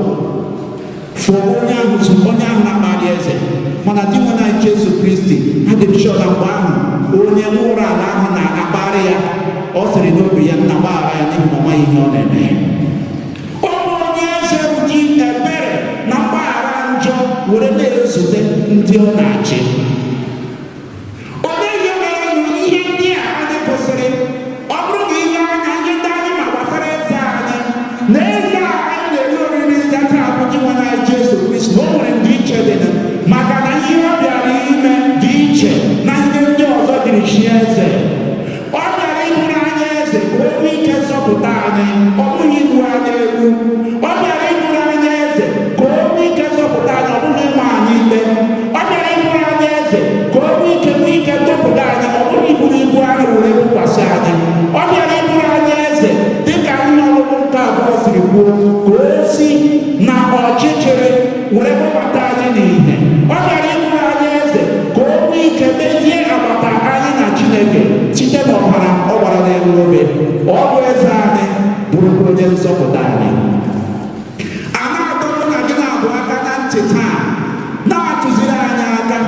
for onye ahụ, onye ahụ na-akparị eze. Mana Dinwenụ anyị Jesu Kristi, adị m sure na mgbe ahụ onye nwụrụ ala ahụ na-akparị ya, ọ Ọ sịrị n'obi ya, "Nna, gbaghara ya, n'ihi na ọ maghị ihe ọ na-eme." Ọ bụ onye eze ji ebere na mgbaghara njọ were na-ezute ndị ọ na-achị. Olee ihe mere na ihe ndị a anyị kwụsịrị? Ọ bụrụ na ile anya ihe ndị anyị ma gbasara eze anyị na eze a anyị na-eri oriri ya taa bụ Dinwenụ anyị Jesu Kristi, na o nwere ndị iche dị na, maka na ihe ọ bịara ime dị iche na ihe ndị ọzọ jiri chie eze. Ọ bịara ịbụrụ anyị eze ka o nwee ike zọpụta anyị, ọ bụghị igbu anyị egbu. Ọ bịara ịbụrụ anyị eze ka o nwee ike zọpụta anyị, ọ bụghị ịma anyị ikpe. Ọ bịara ịbụrụ anyị eze ka o nwee ike tọpụta anyị, ọ bụghị iburu ibu ahụ were bukwasị anyị. Ọ bịara ịbụrụ anyị eze, dịka ihe ọgụgụ nke abụọ siri kwuo, ka o si na ọchịchịrị were kpọbata anyị n'ìhè. Ọ bịara ịbụrụ anyị eze ka o nwee ike mezie agbata anyị na Chineke site n'ọbara ọ gbara n'elu obe. Ọ bụ eze anyị, bụrụkwa onye nzọpụta anyị. A na-adọ mụ na gị na-abụ aka na ntị taa, na-atụziri anyị aka.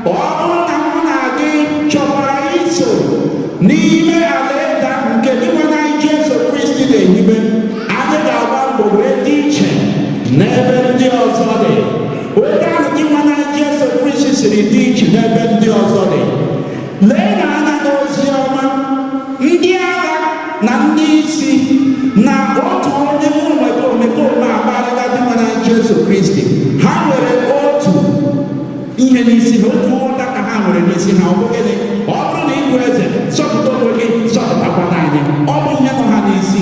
Ọ bụrụ na mụ na gị chọkwara iso n'ime alaeze ahụ nke Dinwenụ anyị Jesu Kristi na-ehibe, anyị ga-agba mbọ wee dị iche n'ebe ndị ọzọ dị, oge ahụ Dinwenụ anyị Jesu Kristi siri dị iche n'ebe ndị ọzọ dị. Lee na anya n'ozi ọma, ndị agha na ndị isi na otu onye omekome akparịga Dinwenụ anyị Jesu Kristi. Ha nwere otu ihe n'isi ha, otu nghọta ka ha nwere n'isi ha. Ọ bụ gịnị? "Ọ bụrụ na ịbụ eze, zọpụta onwe gị, zọpụtakwana anyị." Ọ bụ ihe nọ ha n'isi.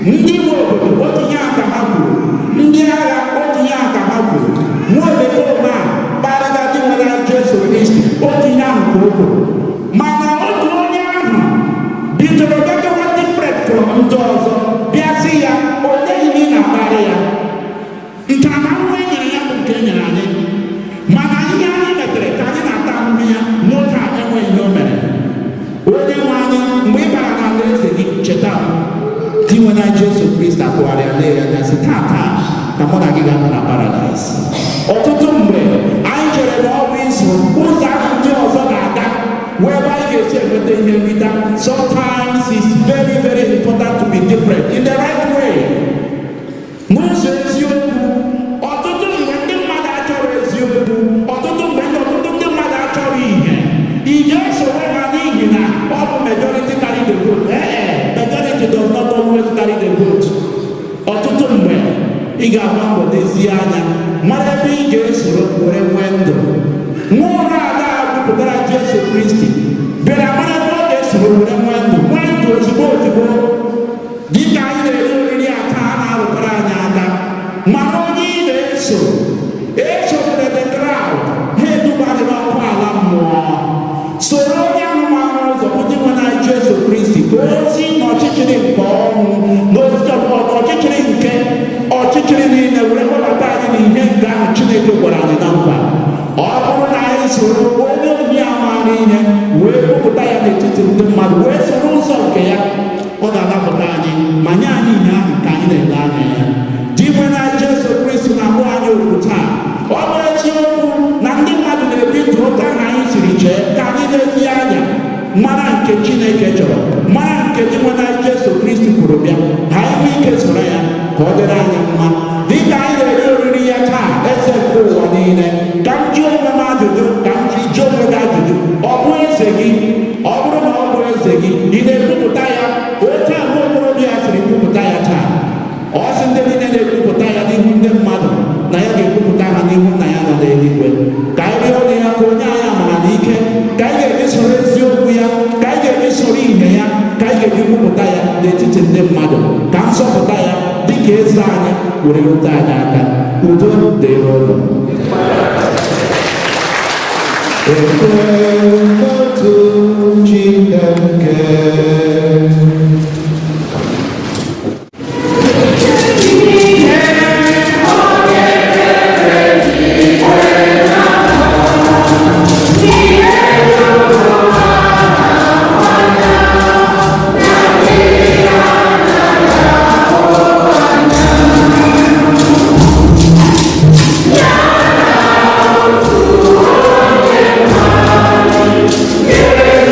Ndị nwe obodo, otu ihe a ka ha kwuru. Ndị agha, otu ihe a ka ha kwuru. Nwa omekome a kparịga Dinwenụ anyị Jesu Kristi, otu ihe ahụ ka o kwuru. Mana otu onye ahụ bidoro gagawa different from ndị ọzọ, bịa sị ya, "Olee ihe ị na-akparị ya? Ntaramahụhụ e nyere ya bụ nke e nyere anyị, mana ihe anyị metere ka anyị na-ata ahụhụ ya. Nwoke a enweghị ihe o mere. Onye nwe anyị, mgbe ị bara n'ala eze gị, cheta m." Dinwenụ anyị Jesu Kristi atụgharịa lee ya anya, sị, "Taa taa ka mụ na gị ga-anọ na paradaịs." Ọtụtụ mgbe anyị chere na ọ bụ iso ụzọ ahụ ndị ọzọ na-aga wee ebe anyị ga-esi enweta ihe nrita. Sometimes it's very, very important to be different in the right way, n'ụzọ eziokwu. Ọtụtụ mgbe ndị mmadụ achọrọ eziokwu. Ọtụtụ mgbe ọtụtụ ndị mmadụ achọrọ ihe. Ị ga-esoro ha n'ihi na ọ bụ majority carry the vote? Ee, majority does not always carry the vote. Ọtụtụ mgbe ị ga-agba mbọ dezie anya, mara ebe ị ga-esoro were nwee ndụ. Nwa ụra ada kwupụtara Jesu Kristi bịara mara ebe ọ ga-esoro were nwee ndụ, nwee ndụ ozugbo ozugbo. Dịka anyị na-eri oriri a taa, a na-arụtara anyị aka, mara onye ị na-eso. Esokwere the crowd, ha eduba gị n'ọkụ ala mmụọ. Soro onye ahụ maara ụzọ, bụ Dinwenụ anyị Jesu Kristi, ka o si n'ọchịchịrị nke ọnwụ na ọchịchịrị nke ọchịchịrị niile were kpọbata anyị n'ihe nke ahụ Chineke gwara anyị na nkwa. Ọ bụrụ na anyị soro onye ohi a maara ihe wee kwupụta ya n'etiti ndị mmadụ, wee soro ụzọ nke ya, ọ ga-anapụta anyị ma nye anyị ihe ahụ nke anyị na-ele anya ya. Dinwenụ anyị Jesu Kristi na-akpọ anyị oku taa. Ọ bụ eziokwu na ndị mmadụ na-ebi ndụ otu ahụ anyị siri chee, ka anyị na-ezi anya mara nke Chineke chọrọ, mara nke Dinwenụ anyị Jesu Kristi kwuru bịa, ka anyị nwee ike soro ya, ka ọ dịrị anyị mma. Dịka anyị na-eri oriri ya taa, eze nke ụwa niile, ka m jụọ onwe m ajụjụ, ka m ji jụọ onwe gị ajụjụ: ọ bụ eze gị? Ọ bụrụ na ọ bụ eze gị, ị na-ekwupụta ya otu a nwa okorobịa siri kwupụta ya taa? Ọ sị ndị niile na-ekwupụta ya n'ihu ndị mmadụ na ya ga-ekwupụta ha n'ihu nna ya nọ n'eluigwe. Ka anyị rịọ ya ka onye anyị amara na ike ka anyị ga-eji soro eziokwu ya, ka anyị ga-eji soro ihe ya, ka anyị ga-eji kwupụta ya n'etiti ndị mmadụ, ka nzọpụta ya dịka eze anyị were rute anyị aka. Udo dịrị ụlọ. Ekwe n'otu Chineke. Yeah.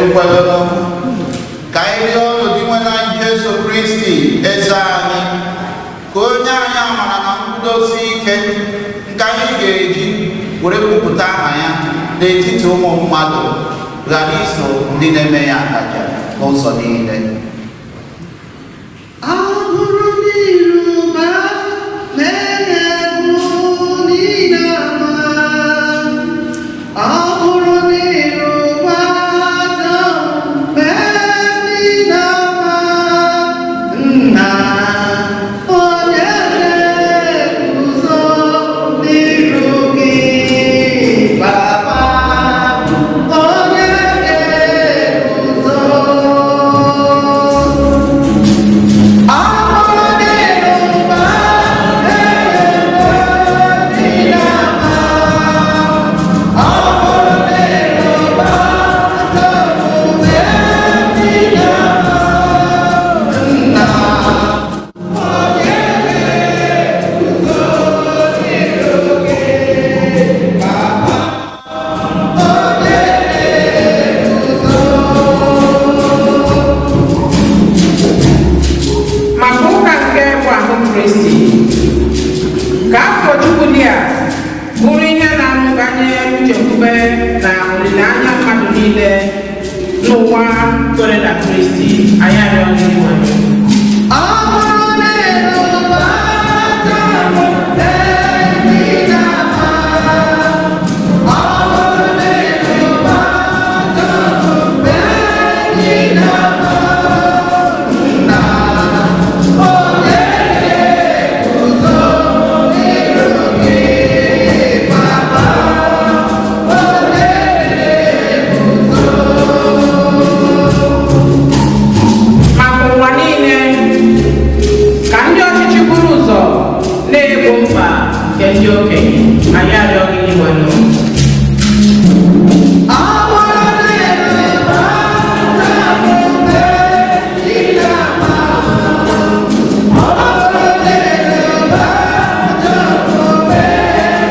Nkwedono ka anyị rịọ ọnụ Dinwenụ anyị Jesu Kristi eze anyị, ka onye anyị amara na nkwudosi ike nke anyị ga-eji were kwupụta aha ya n'etiti ụmụ mmadụ, ghara iso ndị na-eme ya akaja n'ụzọ niile. Ọ bụrụ n'ịrụba mee bụ niile ama, ọ bụrụ n'ịrụba mee niile ama, nna onye na-eguzo n'iru gị, baba onye na-eguzo. Maka ụka nke bụ ahụ Kristi, ka afọ Jubili a bụrụ ihe na-amụbanye nchekwube na olileanya mmadụ niile n'ụwa kwere na Kristi, anyị arịọ gị nwere. Ọ bụrụ na ịrụba mee niile ama, ọ bụrụ na ịrụba mee niile ama, nna onye na-eguzo n'iru gị, baba onye na-eguzo. Maka ụwa niile, ka ndị ọchịchị buru ụzọ na-egbo mkpa nke ndị okenye, anyị arịọ gị nwere. Ọ bụrụ na ịrụba mee niile ama, ọ bụrụ na ịrụba mee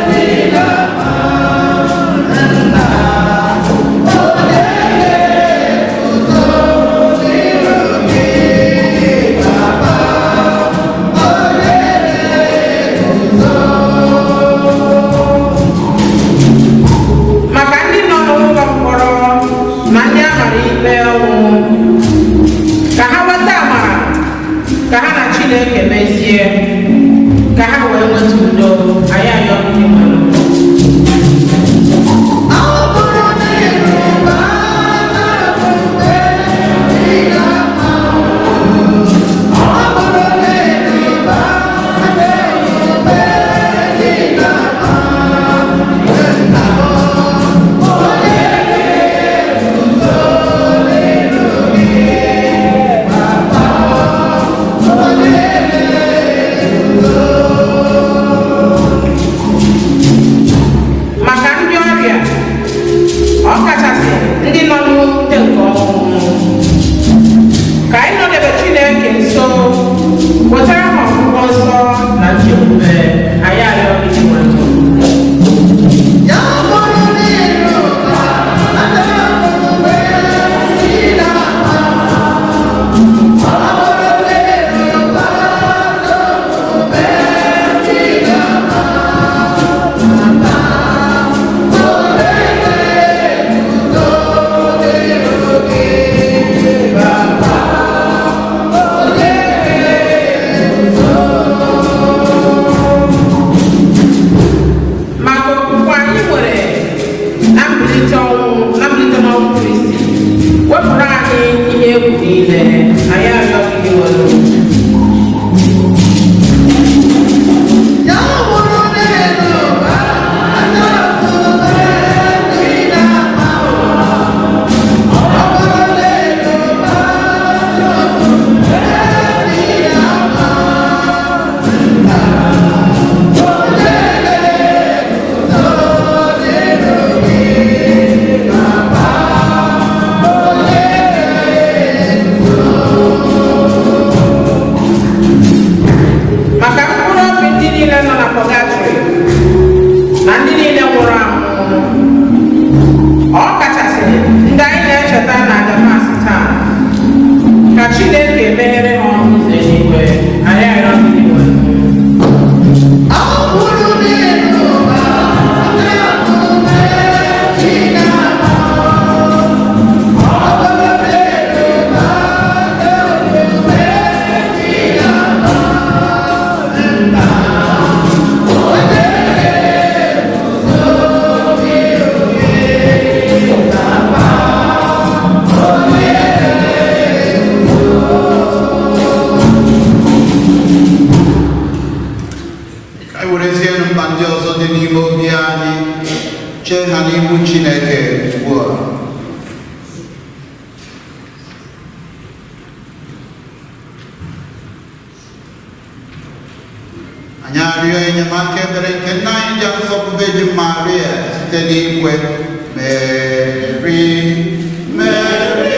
niile ama, nna onye na-eguzo n'iru gị, baba onye na-eguzo. Maka ndị nọ n'ụlọ mkpọrọ na ndị a mara ikpe ọnwụ, ka ha nweta amara ka ha na Chineke mezie, ka ha wee nweta udo, anyị arịọ gị nwere. Ọ bụrụ na ịrụba mee niile ama, ọ bụrụ na ịrụba mee niile ama, nna onye na-eguzo n'iru gị, baba onye na-eguzo. Maka ndị ọrịa, ọ kachasị ndị nọ n'ute nke ọnwụ, ka anyị nọdebe Chineke nso, wetara ha ọgwụgwọ nsọ na nchekwube, anyị arịọ gị nwere. Ya bụrụ na ịrụba mee niile ama, ọ bụrụ na ịrụba mee niile ama, nna onye na-eguzo n'iru gị, baba onye na-eguzo. Maka okwukwe anyị nwere na mbilite ọnwụ na mbilite n'ọnwụ Kristi, wepụrụ anyị ihe egwu niile, anyị arịọ gị nwere. Ya bụrụ na ịrụba mee niile ama, ọ bụrụ na ịrụba mee niile ama, nna onye na-eguzo n'iru gị, baba onye na-eguzo. anyị chee ha n'ihu Chineke ugbu a. Anyị arịọ enyemaka ebere nke nna anyị ji nsọ bụ Virgin Maria site n'ikwe Mary, Mary,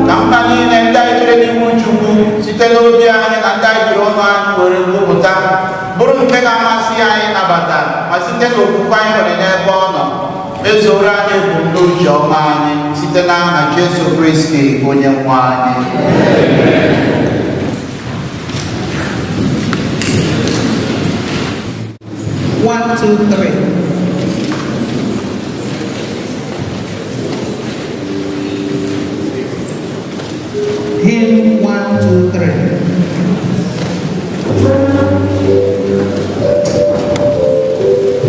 Ka mba niile ndị anyị chere n'ihu Chukwu site n'obi anyị na ndị anyị jiri ọnụ anyị were kwupụta bụrụ nke na-amasị anyị nabata ma site n'okwukwe anyị nwere n'ebe ọ nọ mezuoro anyị ebumnuche ọma anyị site n'aha Jesu Kristi onye nwe anyị. One, two, three. Hymn 1, 2, 3.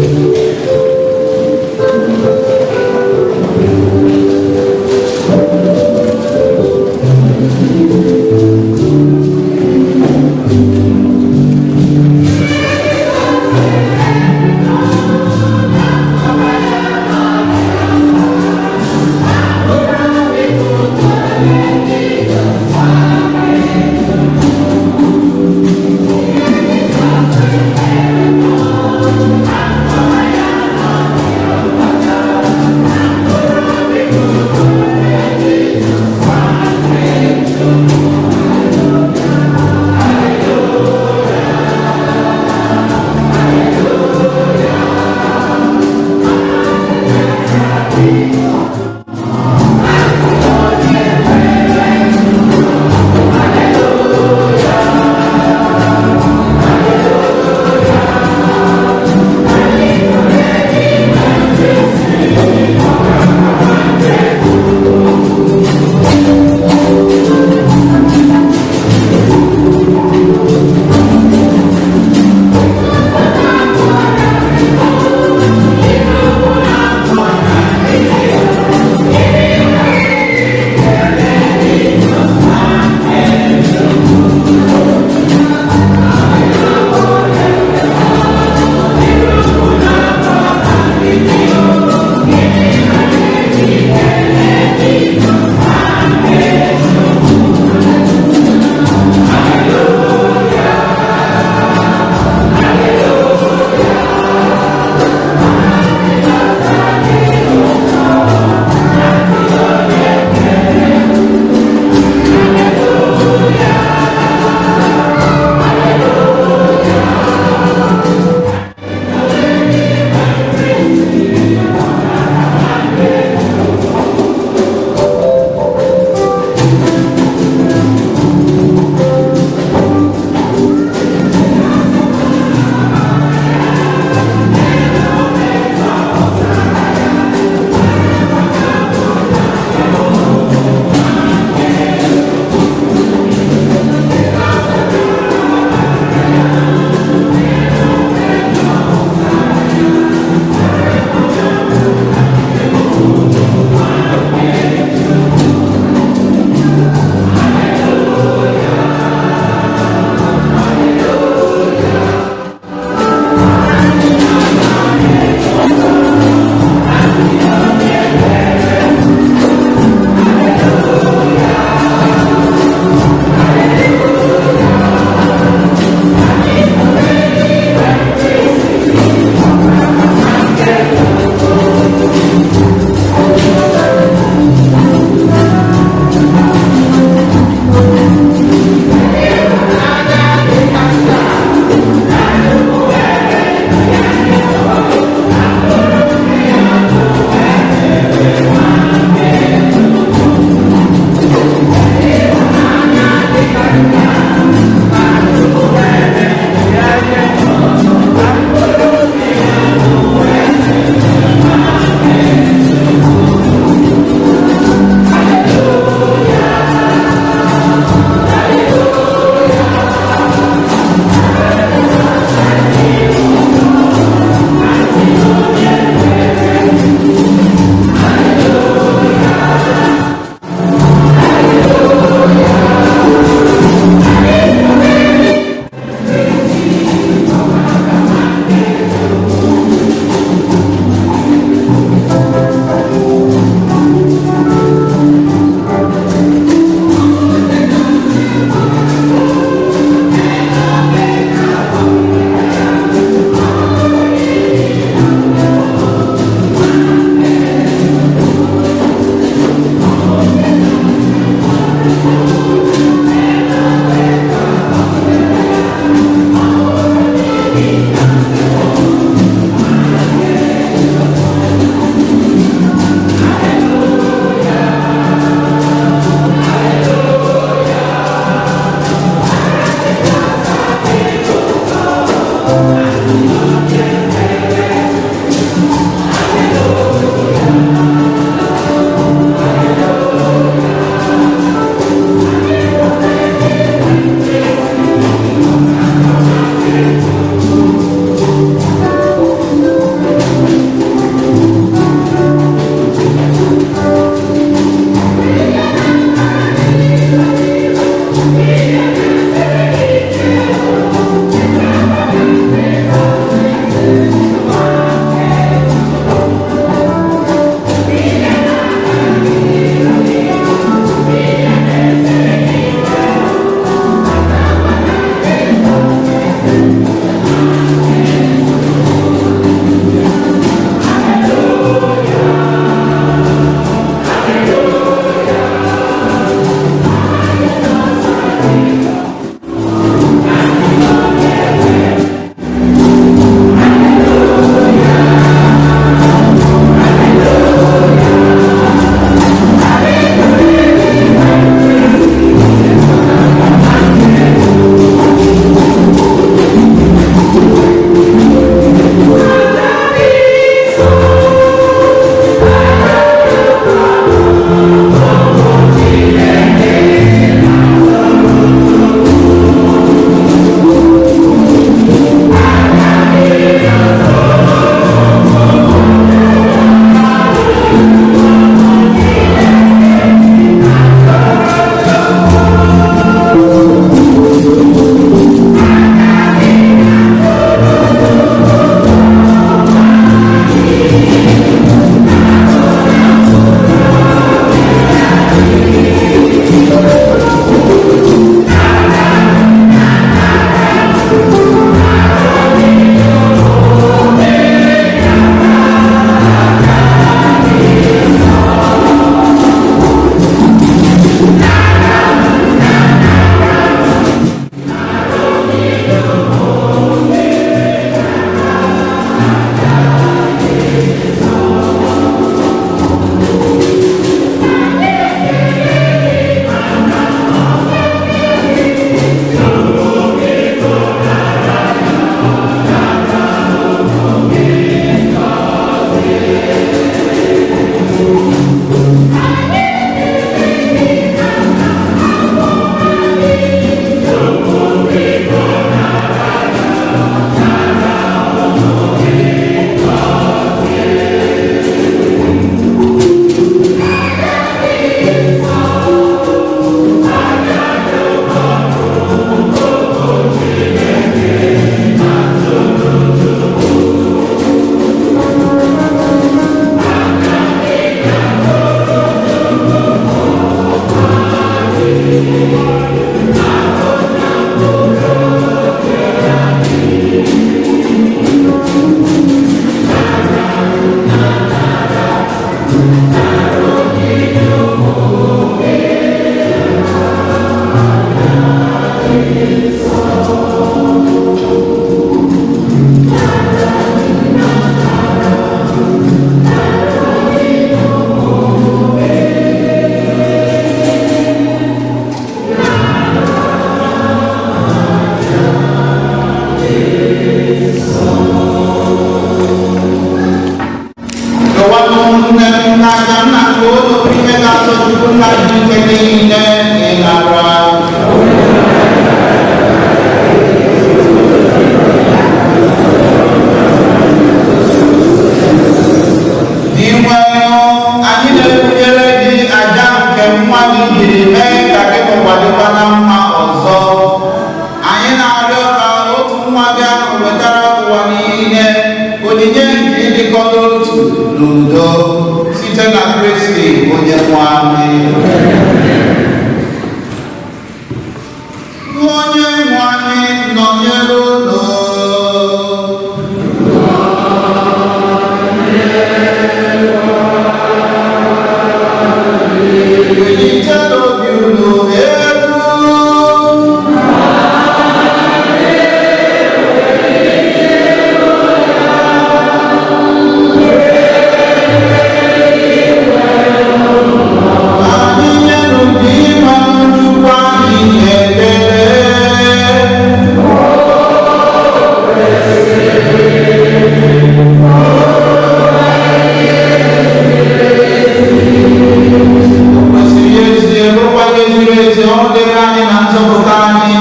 Thank you. Nọnyere unu. Welite obi unu elu. Anyị nyenụ gị mmanụ Chukwu anyị ekele. O kwesịrị ezie, bụrụkwa ihe ziri ezi, ọrụ dịrị anyị na nzọpụta anyị.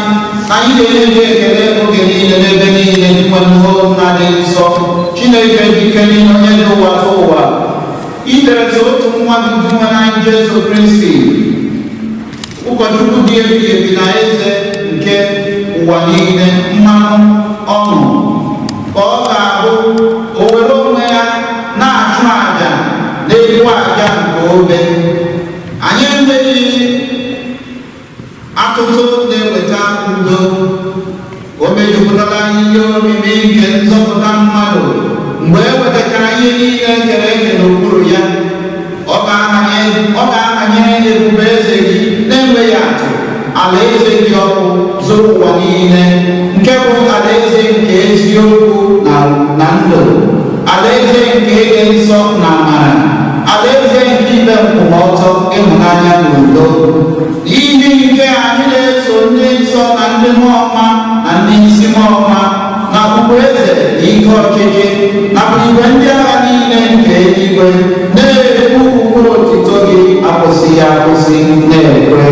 Anyị na-enye gị ekele oge niile n'ebe niile, n'ikwe nna dị nsọ, Chineke dị ike niile, onye dị ụwa tụ ụwa. Iterezi otu nwa gị, dị nwe anyị Jesu Kristi, ụkọchukwu dị ebighị ebi na eze nke ụwa niile, mmanụ ọṅụ ka ọ ga-abụ o were onwe ya na-achụ àjà n'elu àjà nke obe. Anyị enweghị atụtụ na-eweta udo. O mejupụtara ihe omimi nke nzọpụta mmadụ. Mgbe e wetachara ihe niile e kere eke n'okpuru ya, ọ ga-ahanye ebube eze gị na-enweghị atụ, alaeze gị ọkụ zuru ụwa niile, nke bụ alaeze nke eziokwu na ndụ, alaeze nke ịdị nsọ na amara, alaeze nke ikpe nkwụmọtọ, ịhụnanya na udo. N'ihi nke anyị na-eso ndị nsọ na ndị mmụọ ọma na ndị isi mmụọ ọma na ọbụbụ eze na ike ọchịchị nakwa igwe ndị agha niile nke eluigwe na-ekwu ukwe otito gị akwụsịghị akwụsị, na-ekwe.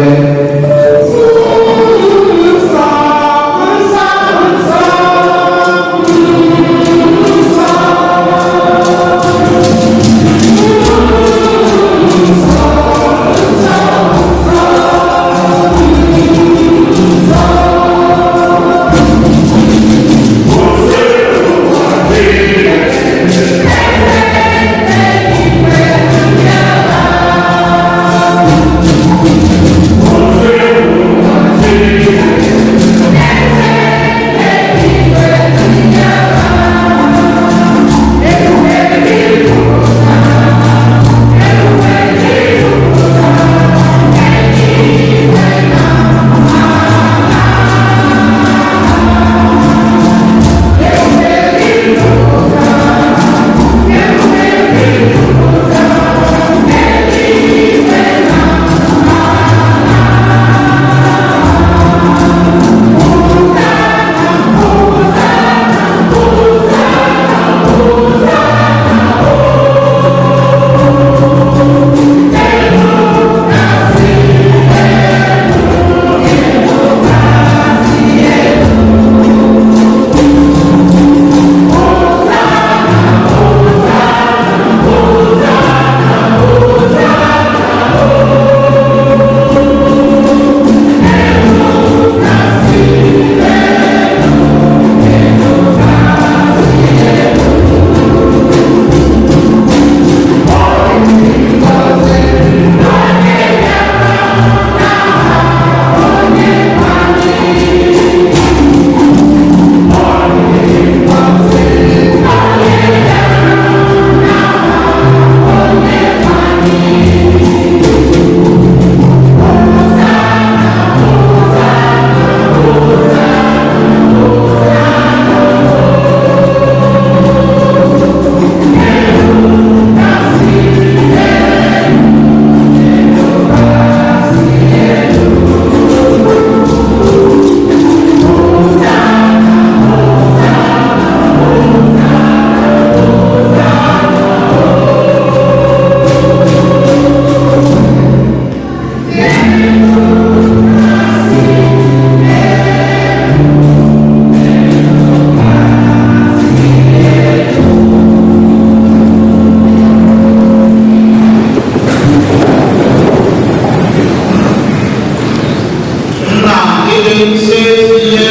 Nna, ịdị nsọ ezi ihe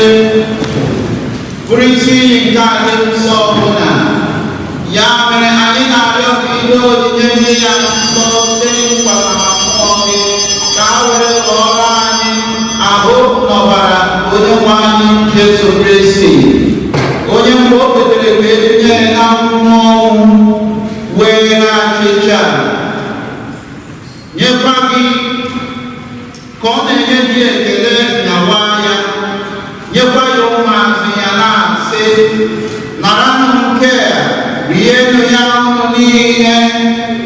bụrụ isi iyi nke adị nsọ ọbụla. Ya mere anyị na-arịọ ka ihe onyinye ndị ya nsọ site n'ịkwasa ma mmụọ gị, ka ha were ghọọrọ anyị ahụ na ọbara onye nwe anyị Jesu. Kristi, onye mgbe o kwetere ka edunye ya na mmụọ ọnwụ wee na achịcha nyekwa gị ka ọ na-enye gị ekele nyawa ya, nyekwa ya ụmụazụ ya na-asị, naranụ nke a, rienụ ya ọnụ niile,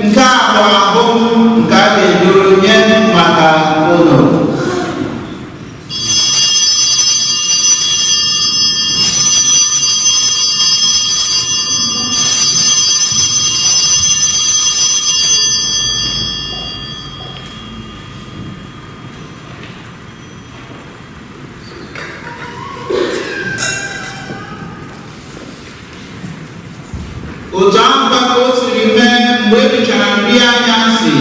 nke a bụ ahụ m nke a ga-eduru nye maka unu. Otu ahụ ka o siri mee mgbe e richara nri anyasị,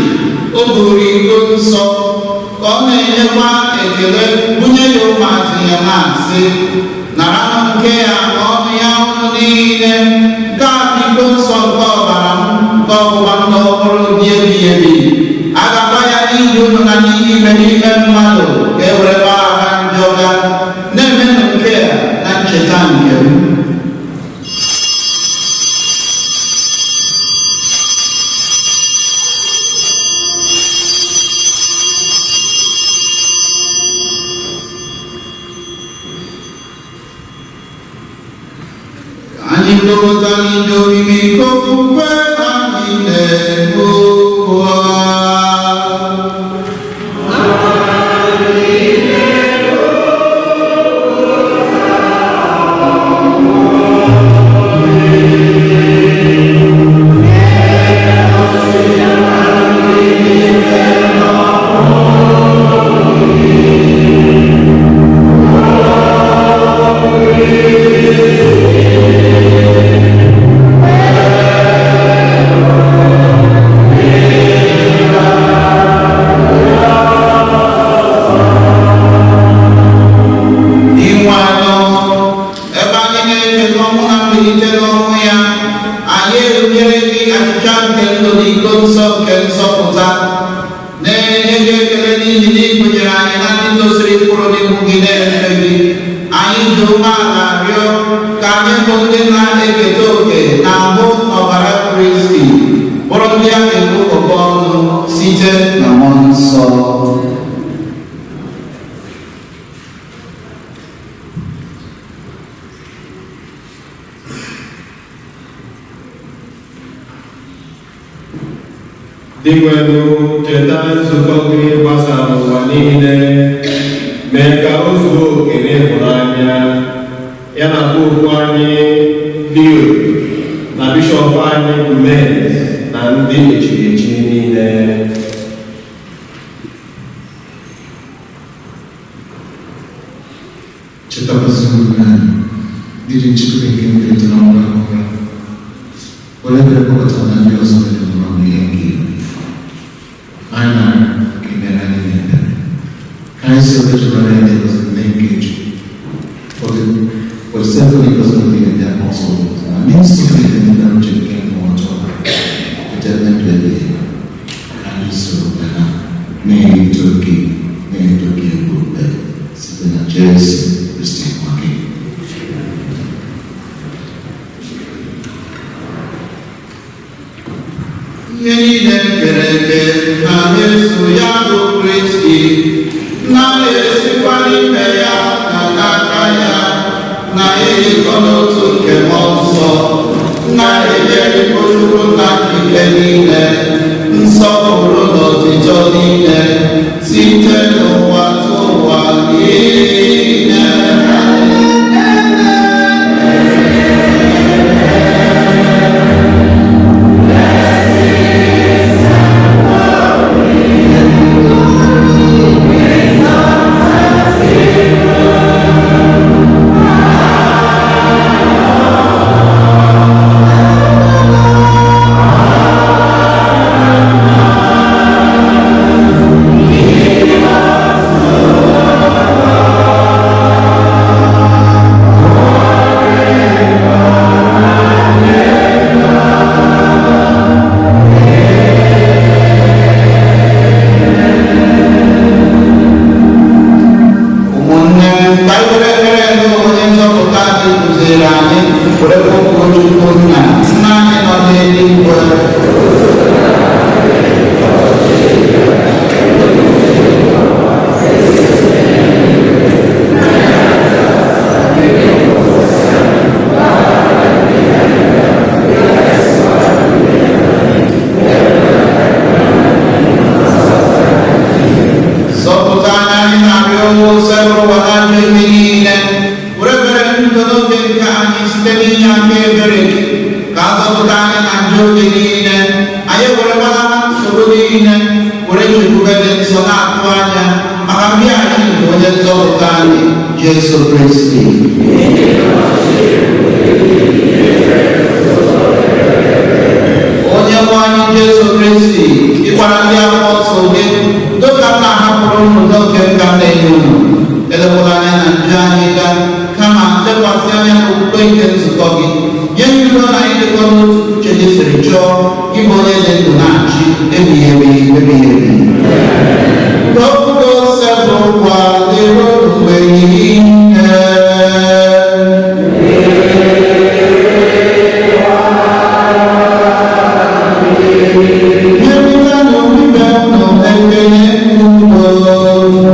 o buru iko nsọ ka ọ na-enyekwa ekele bunye ya ụmụazụ ya na-asị, naranụ nke ya ọnụ ya ọnụ niile, nke a bụ iko nsọ nke ọbara m nke ọgbụgba ndụ ọhụrụ dị ebighị ebi. A ga-agba ya n'ihi unu na n'ihi ime n'ime mmadụ ka e were gbaghara njọ ga. Na-emenụ nke a na ncheta nke m. Anyị ndọpụta n'ije omimi nke okwukwe anyị na-eme ugbu a. Inwe anọ, ebe anyị na-echeta ọnwụ na mbilite n'ọnwụ ya, anyị erunyere gị achịcha nke ndụ na iko nsọ nke nzọpụta, na-enye gị ekele n'ihi na ị gụnyere anyị na ndị tosiri mkpụrụ n'ihu gị na-efe gị. Anyị ji umeala rịọ ka anyị bụ ndị na-eketa oke na ahụ na ọbara Kristi bụrụ ndị a ga-ekpokọba ọnụ site na Mmụọ Nsọ. Dịgwenụ, cheta nzukọ gị gbasara ụwa niile, mee ka o zuo oke n'ịhụnanya ya na popu anyị Leo na bishọp anyị Gomez na ndị echiri echi niile. Chetakwasị ụmụnne anyị ndị dị nchekwube nke mbilite n'ọnwụ ha ụra, were ebere kpọkọta na ndị ọzọ dị nwụrụ anwụ ihe nke igwe. Anyị na-arịọ ka ị mere anyị ebere, ka anyị si ebe jụrụ anyị dị ngọzi nne nke Chukwu. For the seven because of the apostles, na n'iso ihe ndị na uche nke mmụọ ọjọọ, echebe ndụ ebighị ebi. Ka anyị soro ha na-eto gị na-eto gị ebube site na Jesu Kristi nwa gị. Ihe niile kere eke na na-eso ya bụ Kristi, na-esikwa n'ime ya na n'aka ya, na ịdịkọ n'otu nke Mmụọ Nsọ, na-enye Chukwu nna ike niile, nsọpụrụ na otuto niile, site n'ụwa tụ ụwa niile. Amen. Were kpọkuo Chukwu Nna, Nna anyị nọ n'eluigwe. Zọpụta anyị, anyị na-arịọ, sebụrụ ụwa na ajọ ihe niile. Were ebere ndụ n'oge nke anyị site n'inye aka ebere gị, ka a zọpụta anyị na njọ oge niile. Anyị ewerekwala na nsogbu niile, were nchekwube dị nsọ na-atụ anya maka mbịaghachi nke onye nzọpụta anyị, Jesu Kristi. Onye nwe anyị Jesu Kristi, ịgwara ndị apọstụl gị, udo ka m na-ahapụrụ unu, udo nke m ka m na-enye unu. Elekwala anya na njọ anyị ga, kama lekwasị anya n'okwukwe nke nzukọ gị. Nye udo na ịdịkọ n'otu uche gị siri chọọ, gị bụ onye dị ndụ na-achị ebighị ebi ebighị ebi. Udo sebụkwa dịrị unu mgbe niile. Nyerịtanụ ibe unu ekele udo.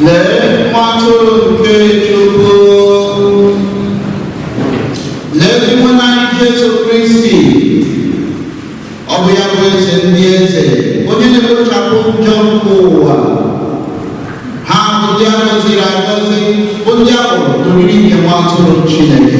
Lee nwa atụrụ nke Chukwu. Lee Dinwenụ anyị Jesu Kristi. Ọ bụ ya bụ eze ndị eze, onye na-ekpochapụ njọ nke ụwa. Ha bụ ndị a gọziri agọzi, bụ ndị a kpọrọ n'oriri nke nwa atụrụ Chineke.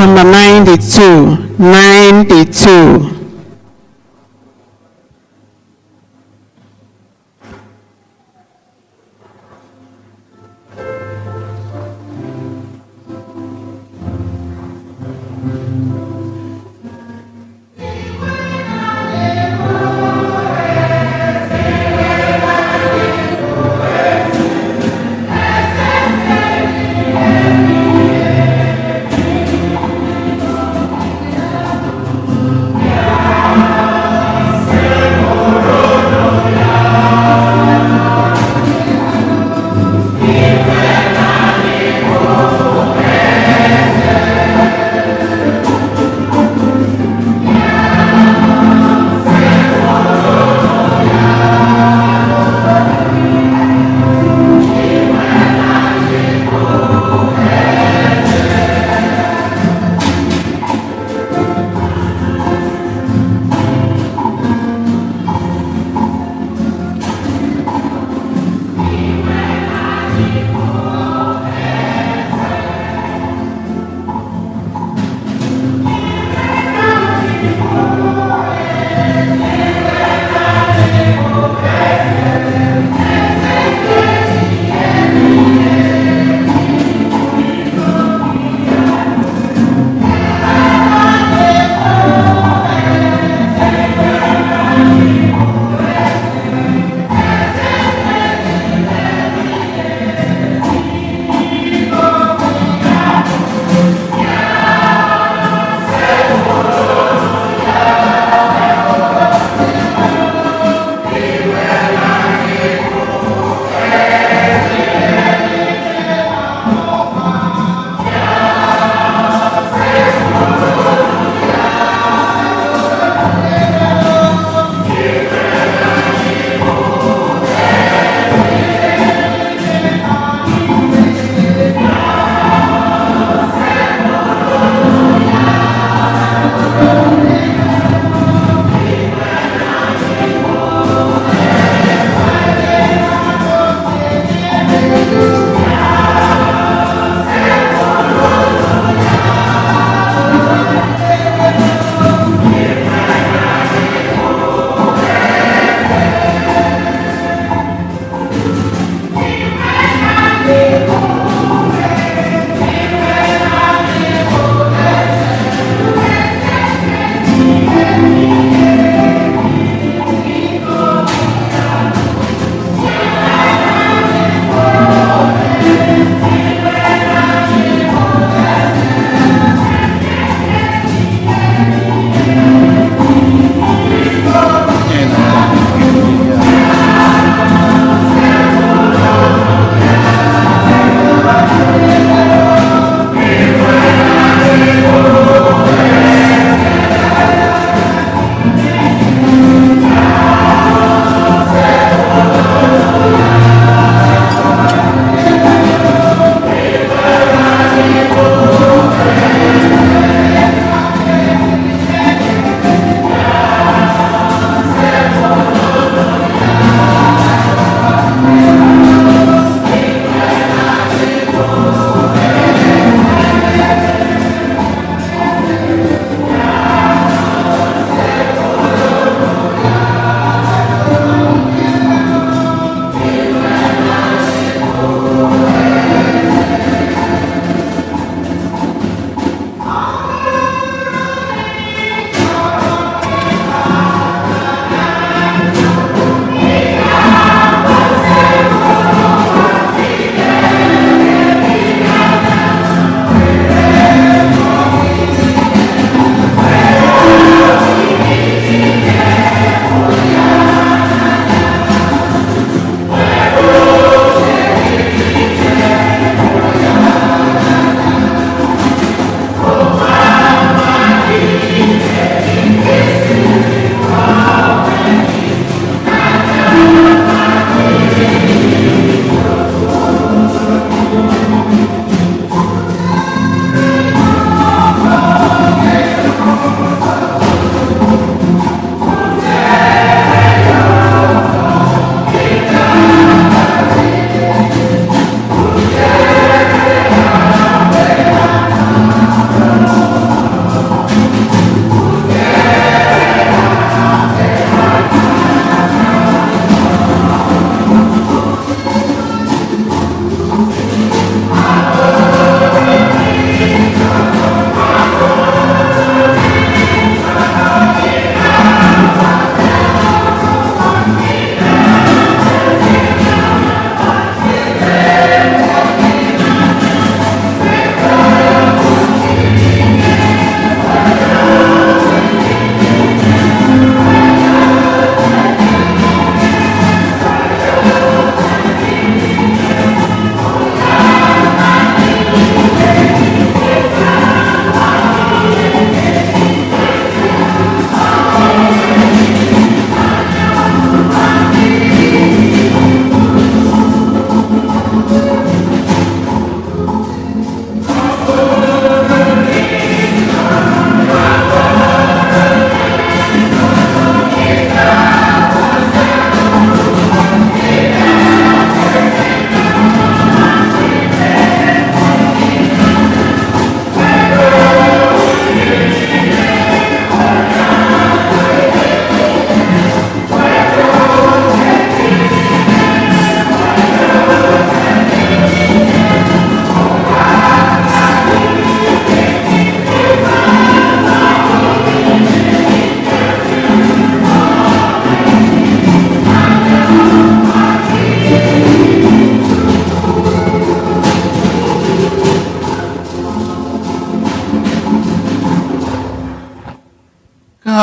Number 92, 92.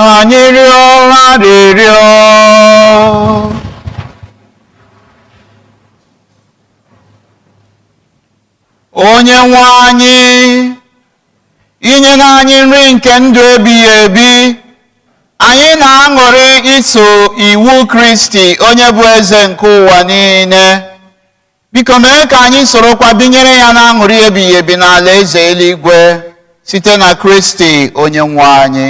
Anyị rịọ arịrịọ. Onye nwe anyị, inye anyị nri nke ndụ ebighị ebi, anyị na-aṅụrị iso iwu Kristi onye bụ eze nke ụwa niile. Biko mee ka anyị sorokwa binyere ya na-aṅụrị ebighị ebi n'ala eze eluigwe site na Kristi onye nwe anyị.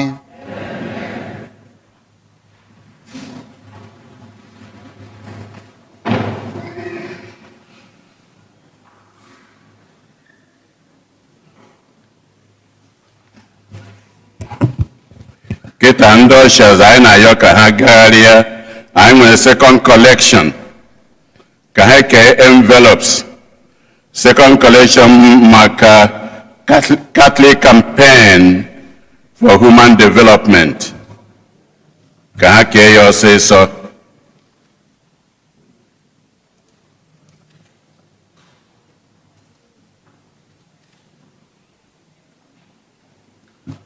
Kịta ndị ushers, anyị na-ayọ ka ha gagharịa. Anyị nwere second collection, ka ha kee envelopes. Second collection maka Catholic Campaign for Human Development, ka ha kee ya ọsịsọ.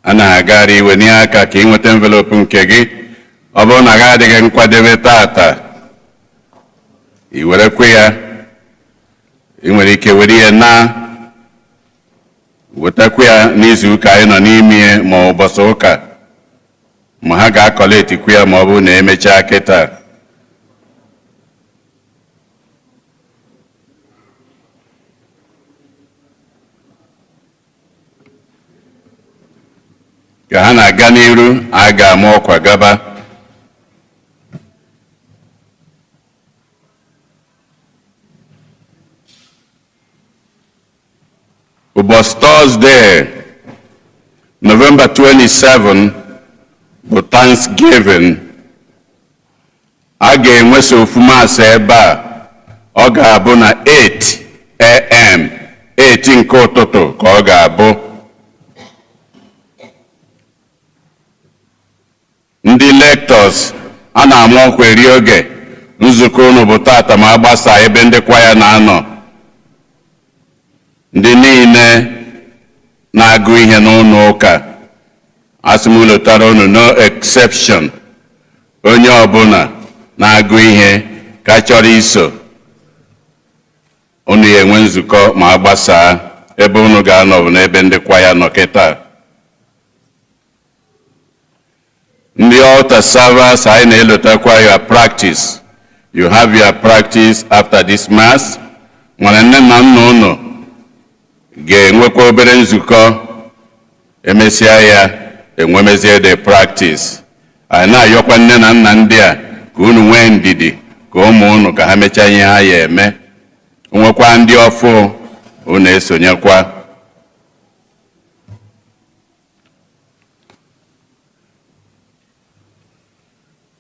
A na-agagharị iwe n'ihe aka ka ị nweta envelope nke gị. Ọ bụrụ na gị adịghị nkwadebe tata, ị werekwa ya, ị nwere ike were ya na wetakwa ya n'izu ụka anyị nọ n'ime, ma ụbọchị ụka ma ha ga-akọletikwa ya, ma ọ bụrụ na emechaa kịta. Ka ha na-aga n'iru, a ga-ama ọkwa gaba. Ụbọchị Thursday, November 27, bụ Thanksgiving. A ga-enwesa ofu Mass ebe a. Ọ ga-abụ na 8 a.m., 8 nke ụtụtụ ka ọ ga-abụ. Ndị lectors, a na-ama ọkwa eri oge nzukọ unu bụ tata ma agbasa ebe ndị kwaya na-anọ. Ndị niile na-agụ ihe n'ụlọ ụka, asị m lụtara unu, no exception, onye ọbụla na-agụ ihe ka chọrọ iso unu ya enwe nzukọ ma agbasaa, ebe unu ga-anọ bụ n'ebe ndị kwaya nọ kịta. Ndị altar servers, anyị na-elotakwa your practice. You have your practice after this Mass. Nwere nne na nna unu ga-enwekwa obere nzukọ, emesịa ya enwemezie the practice. Anyị na-ayọkwa nne na nna ndị a ka unu nwee ndidi ka ụmụ unu ka ha mechaa ihe ha ya eme, nwekwa ndị ọfụ unu esonyekwa.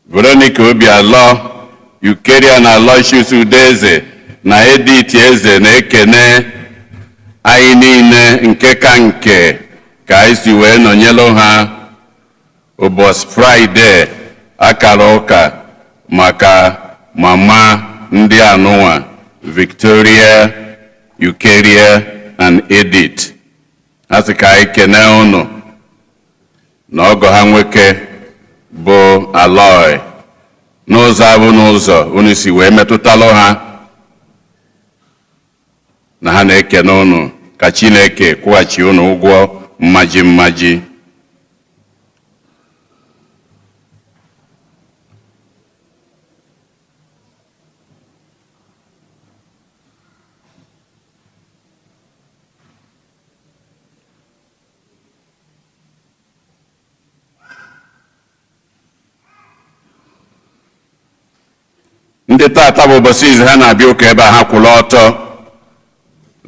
Veronica Obialọ, Eucharia na Aloysius Udeze na Edith Eze na-ekene anyị niile, nke ka nke ka anyị si wee nọnyelụ ha ụbọchị Fraịde akara ụka maka mama ndị anụnwa, Victoria, Eucharia and Edith. Ha sị ka anyị kene unu na ọgọ ha nwoke bụ Aloy, n'ụzọ abụ n'ụzọ unu si wee metụtalụ ha, na ha na-ekene unu, ka Chineke kwụghachi unu ụgwọ mmaji mmaji. Ndị tata bụ ụbọchị izu ha na-abịa ụka ebe a, ha kwụrụ ọtọ.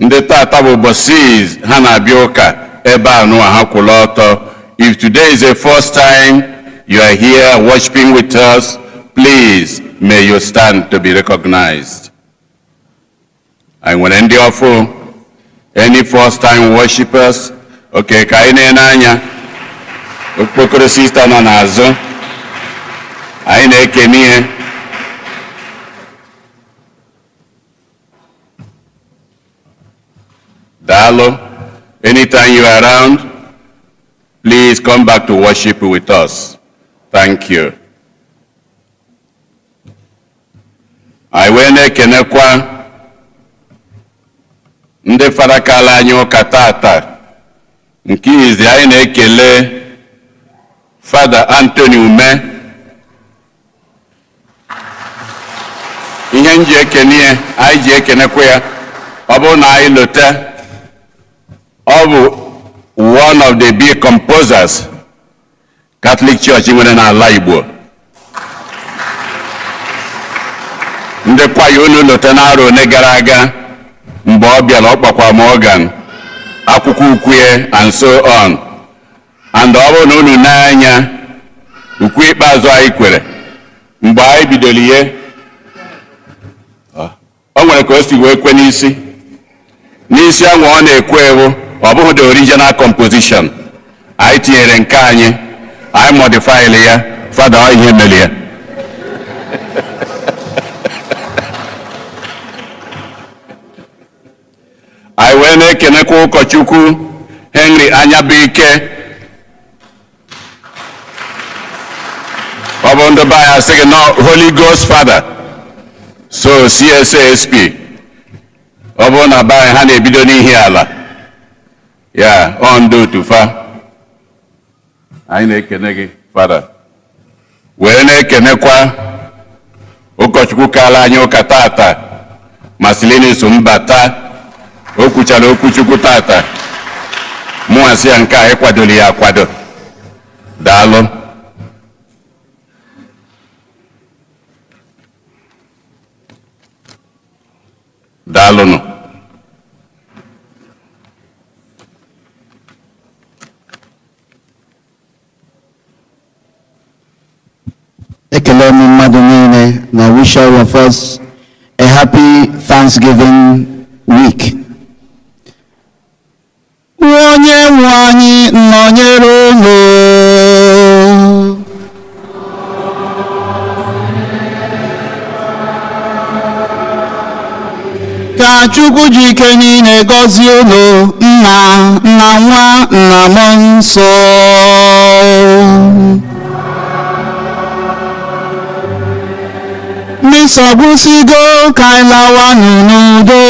Ndị tata bụ ụbọchị izu ha na-abịa ụka ebe a nụwa, ha kwụrụ ọtọ. If today is the first time you are here worshiping with us, please may you stand to be recognized. Anyị nwere ndị ọfụ? Any first time worshipers? Okay, ka anyị na-ene anya okpokoro sista nọ n'azụ. Anyị na-ekene ihe. Daalụ. Anytime you are around, please come back to worship with us. Thank you. Anyị wee na-ekenekwa ndị farakala anyị ụka tata. Nke izi, anyị na-ekele Fada Anthony Ume. Ihe m ji ekene ya, anyị ji ekenekwa ya, ọ bụrụ na anyị lote, ọ bụ one of the big composers Catholic Church nwere n'ala Igbo. Ndị kwaya, unu lote n'arọ one gara aga mgbe ọ bịara, ọ kpọkwa m organ, akwụkwọ ukwe and so on. And ọ bụrụ na unu n'anya ukwe ikpeazụ anyị kwere mgbe anyị bidoro ihe, o nwere ka o si wee kwe n'isi n'isi anwa ọ na-ekwe ewu. Ọ bụghị the original composition, anyị tinyere nke anyị, anyị modify ya. Fada, ọ ihe mere ya. Anyị wee na-ekenekwa ụkọchukwu Henry Anyabuike. Ọ bụ ndị be anyị asị gị nọ Holy Ghost Father, so CSASP. Ọ bụrụ na be anyị, ha na-ebido n'ihi ala ya, ọ ndị otu fa. Anyị na-ekene gị, Fada. Wee na-ekenekwa ụkọchukwu kala anyị ụka tata, Marcelinus Mbata. O kwuchara okwuchukwu tata, mụnwasị ya nke a ịkwadoro ya akwado. Daalụ. Daalụnụ. Ekele m mmadụ niile na wish all of us a happy Thanksgiving week. Onye nwe anyị nọnyere unu. Ka Chukwu ji ike niile gọzie unu, Nna na Nwa na Mmụọ Nsọ. Misa gwụsịgo, ka anyị lawanụ n'udo.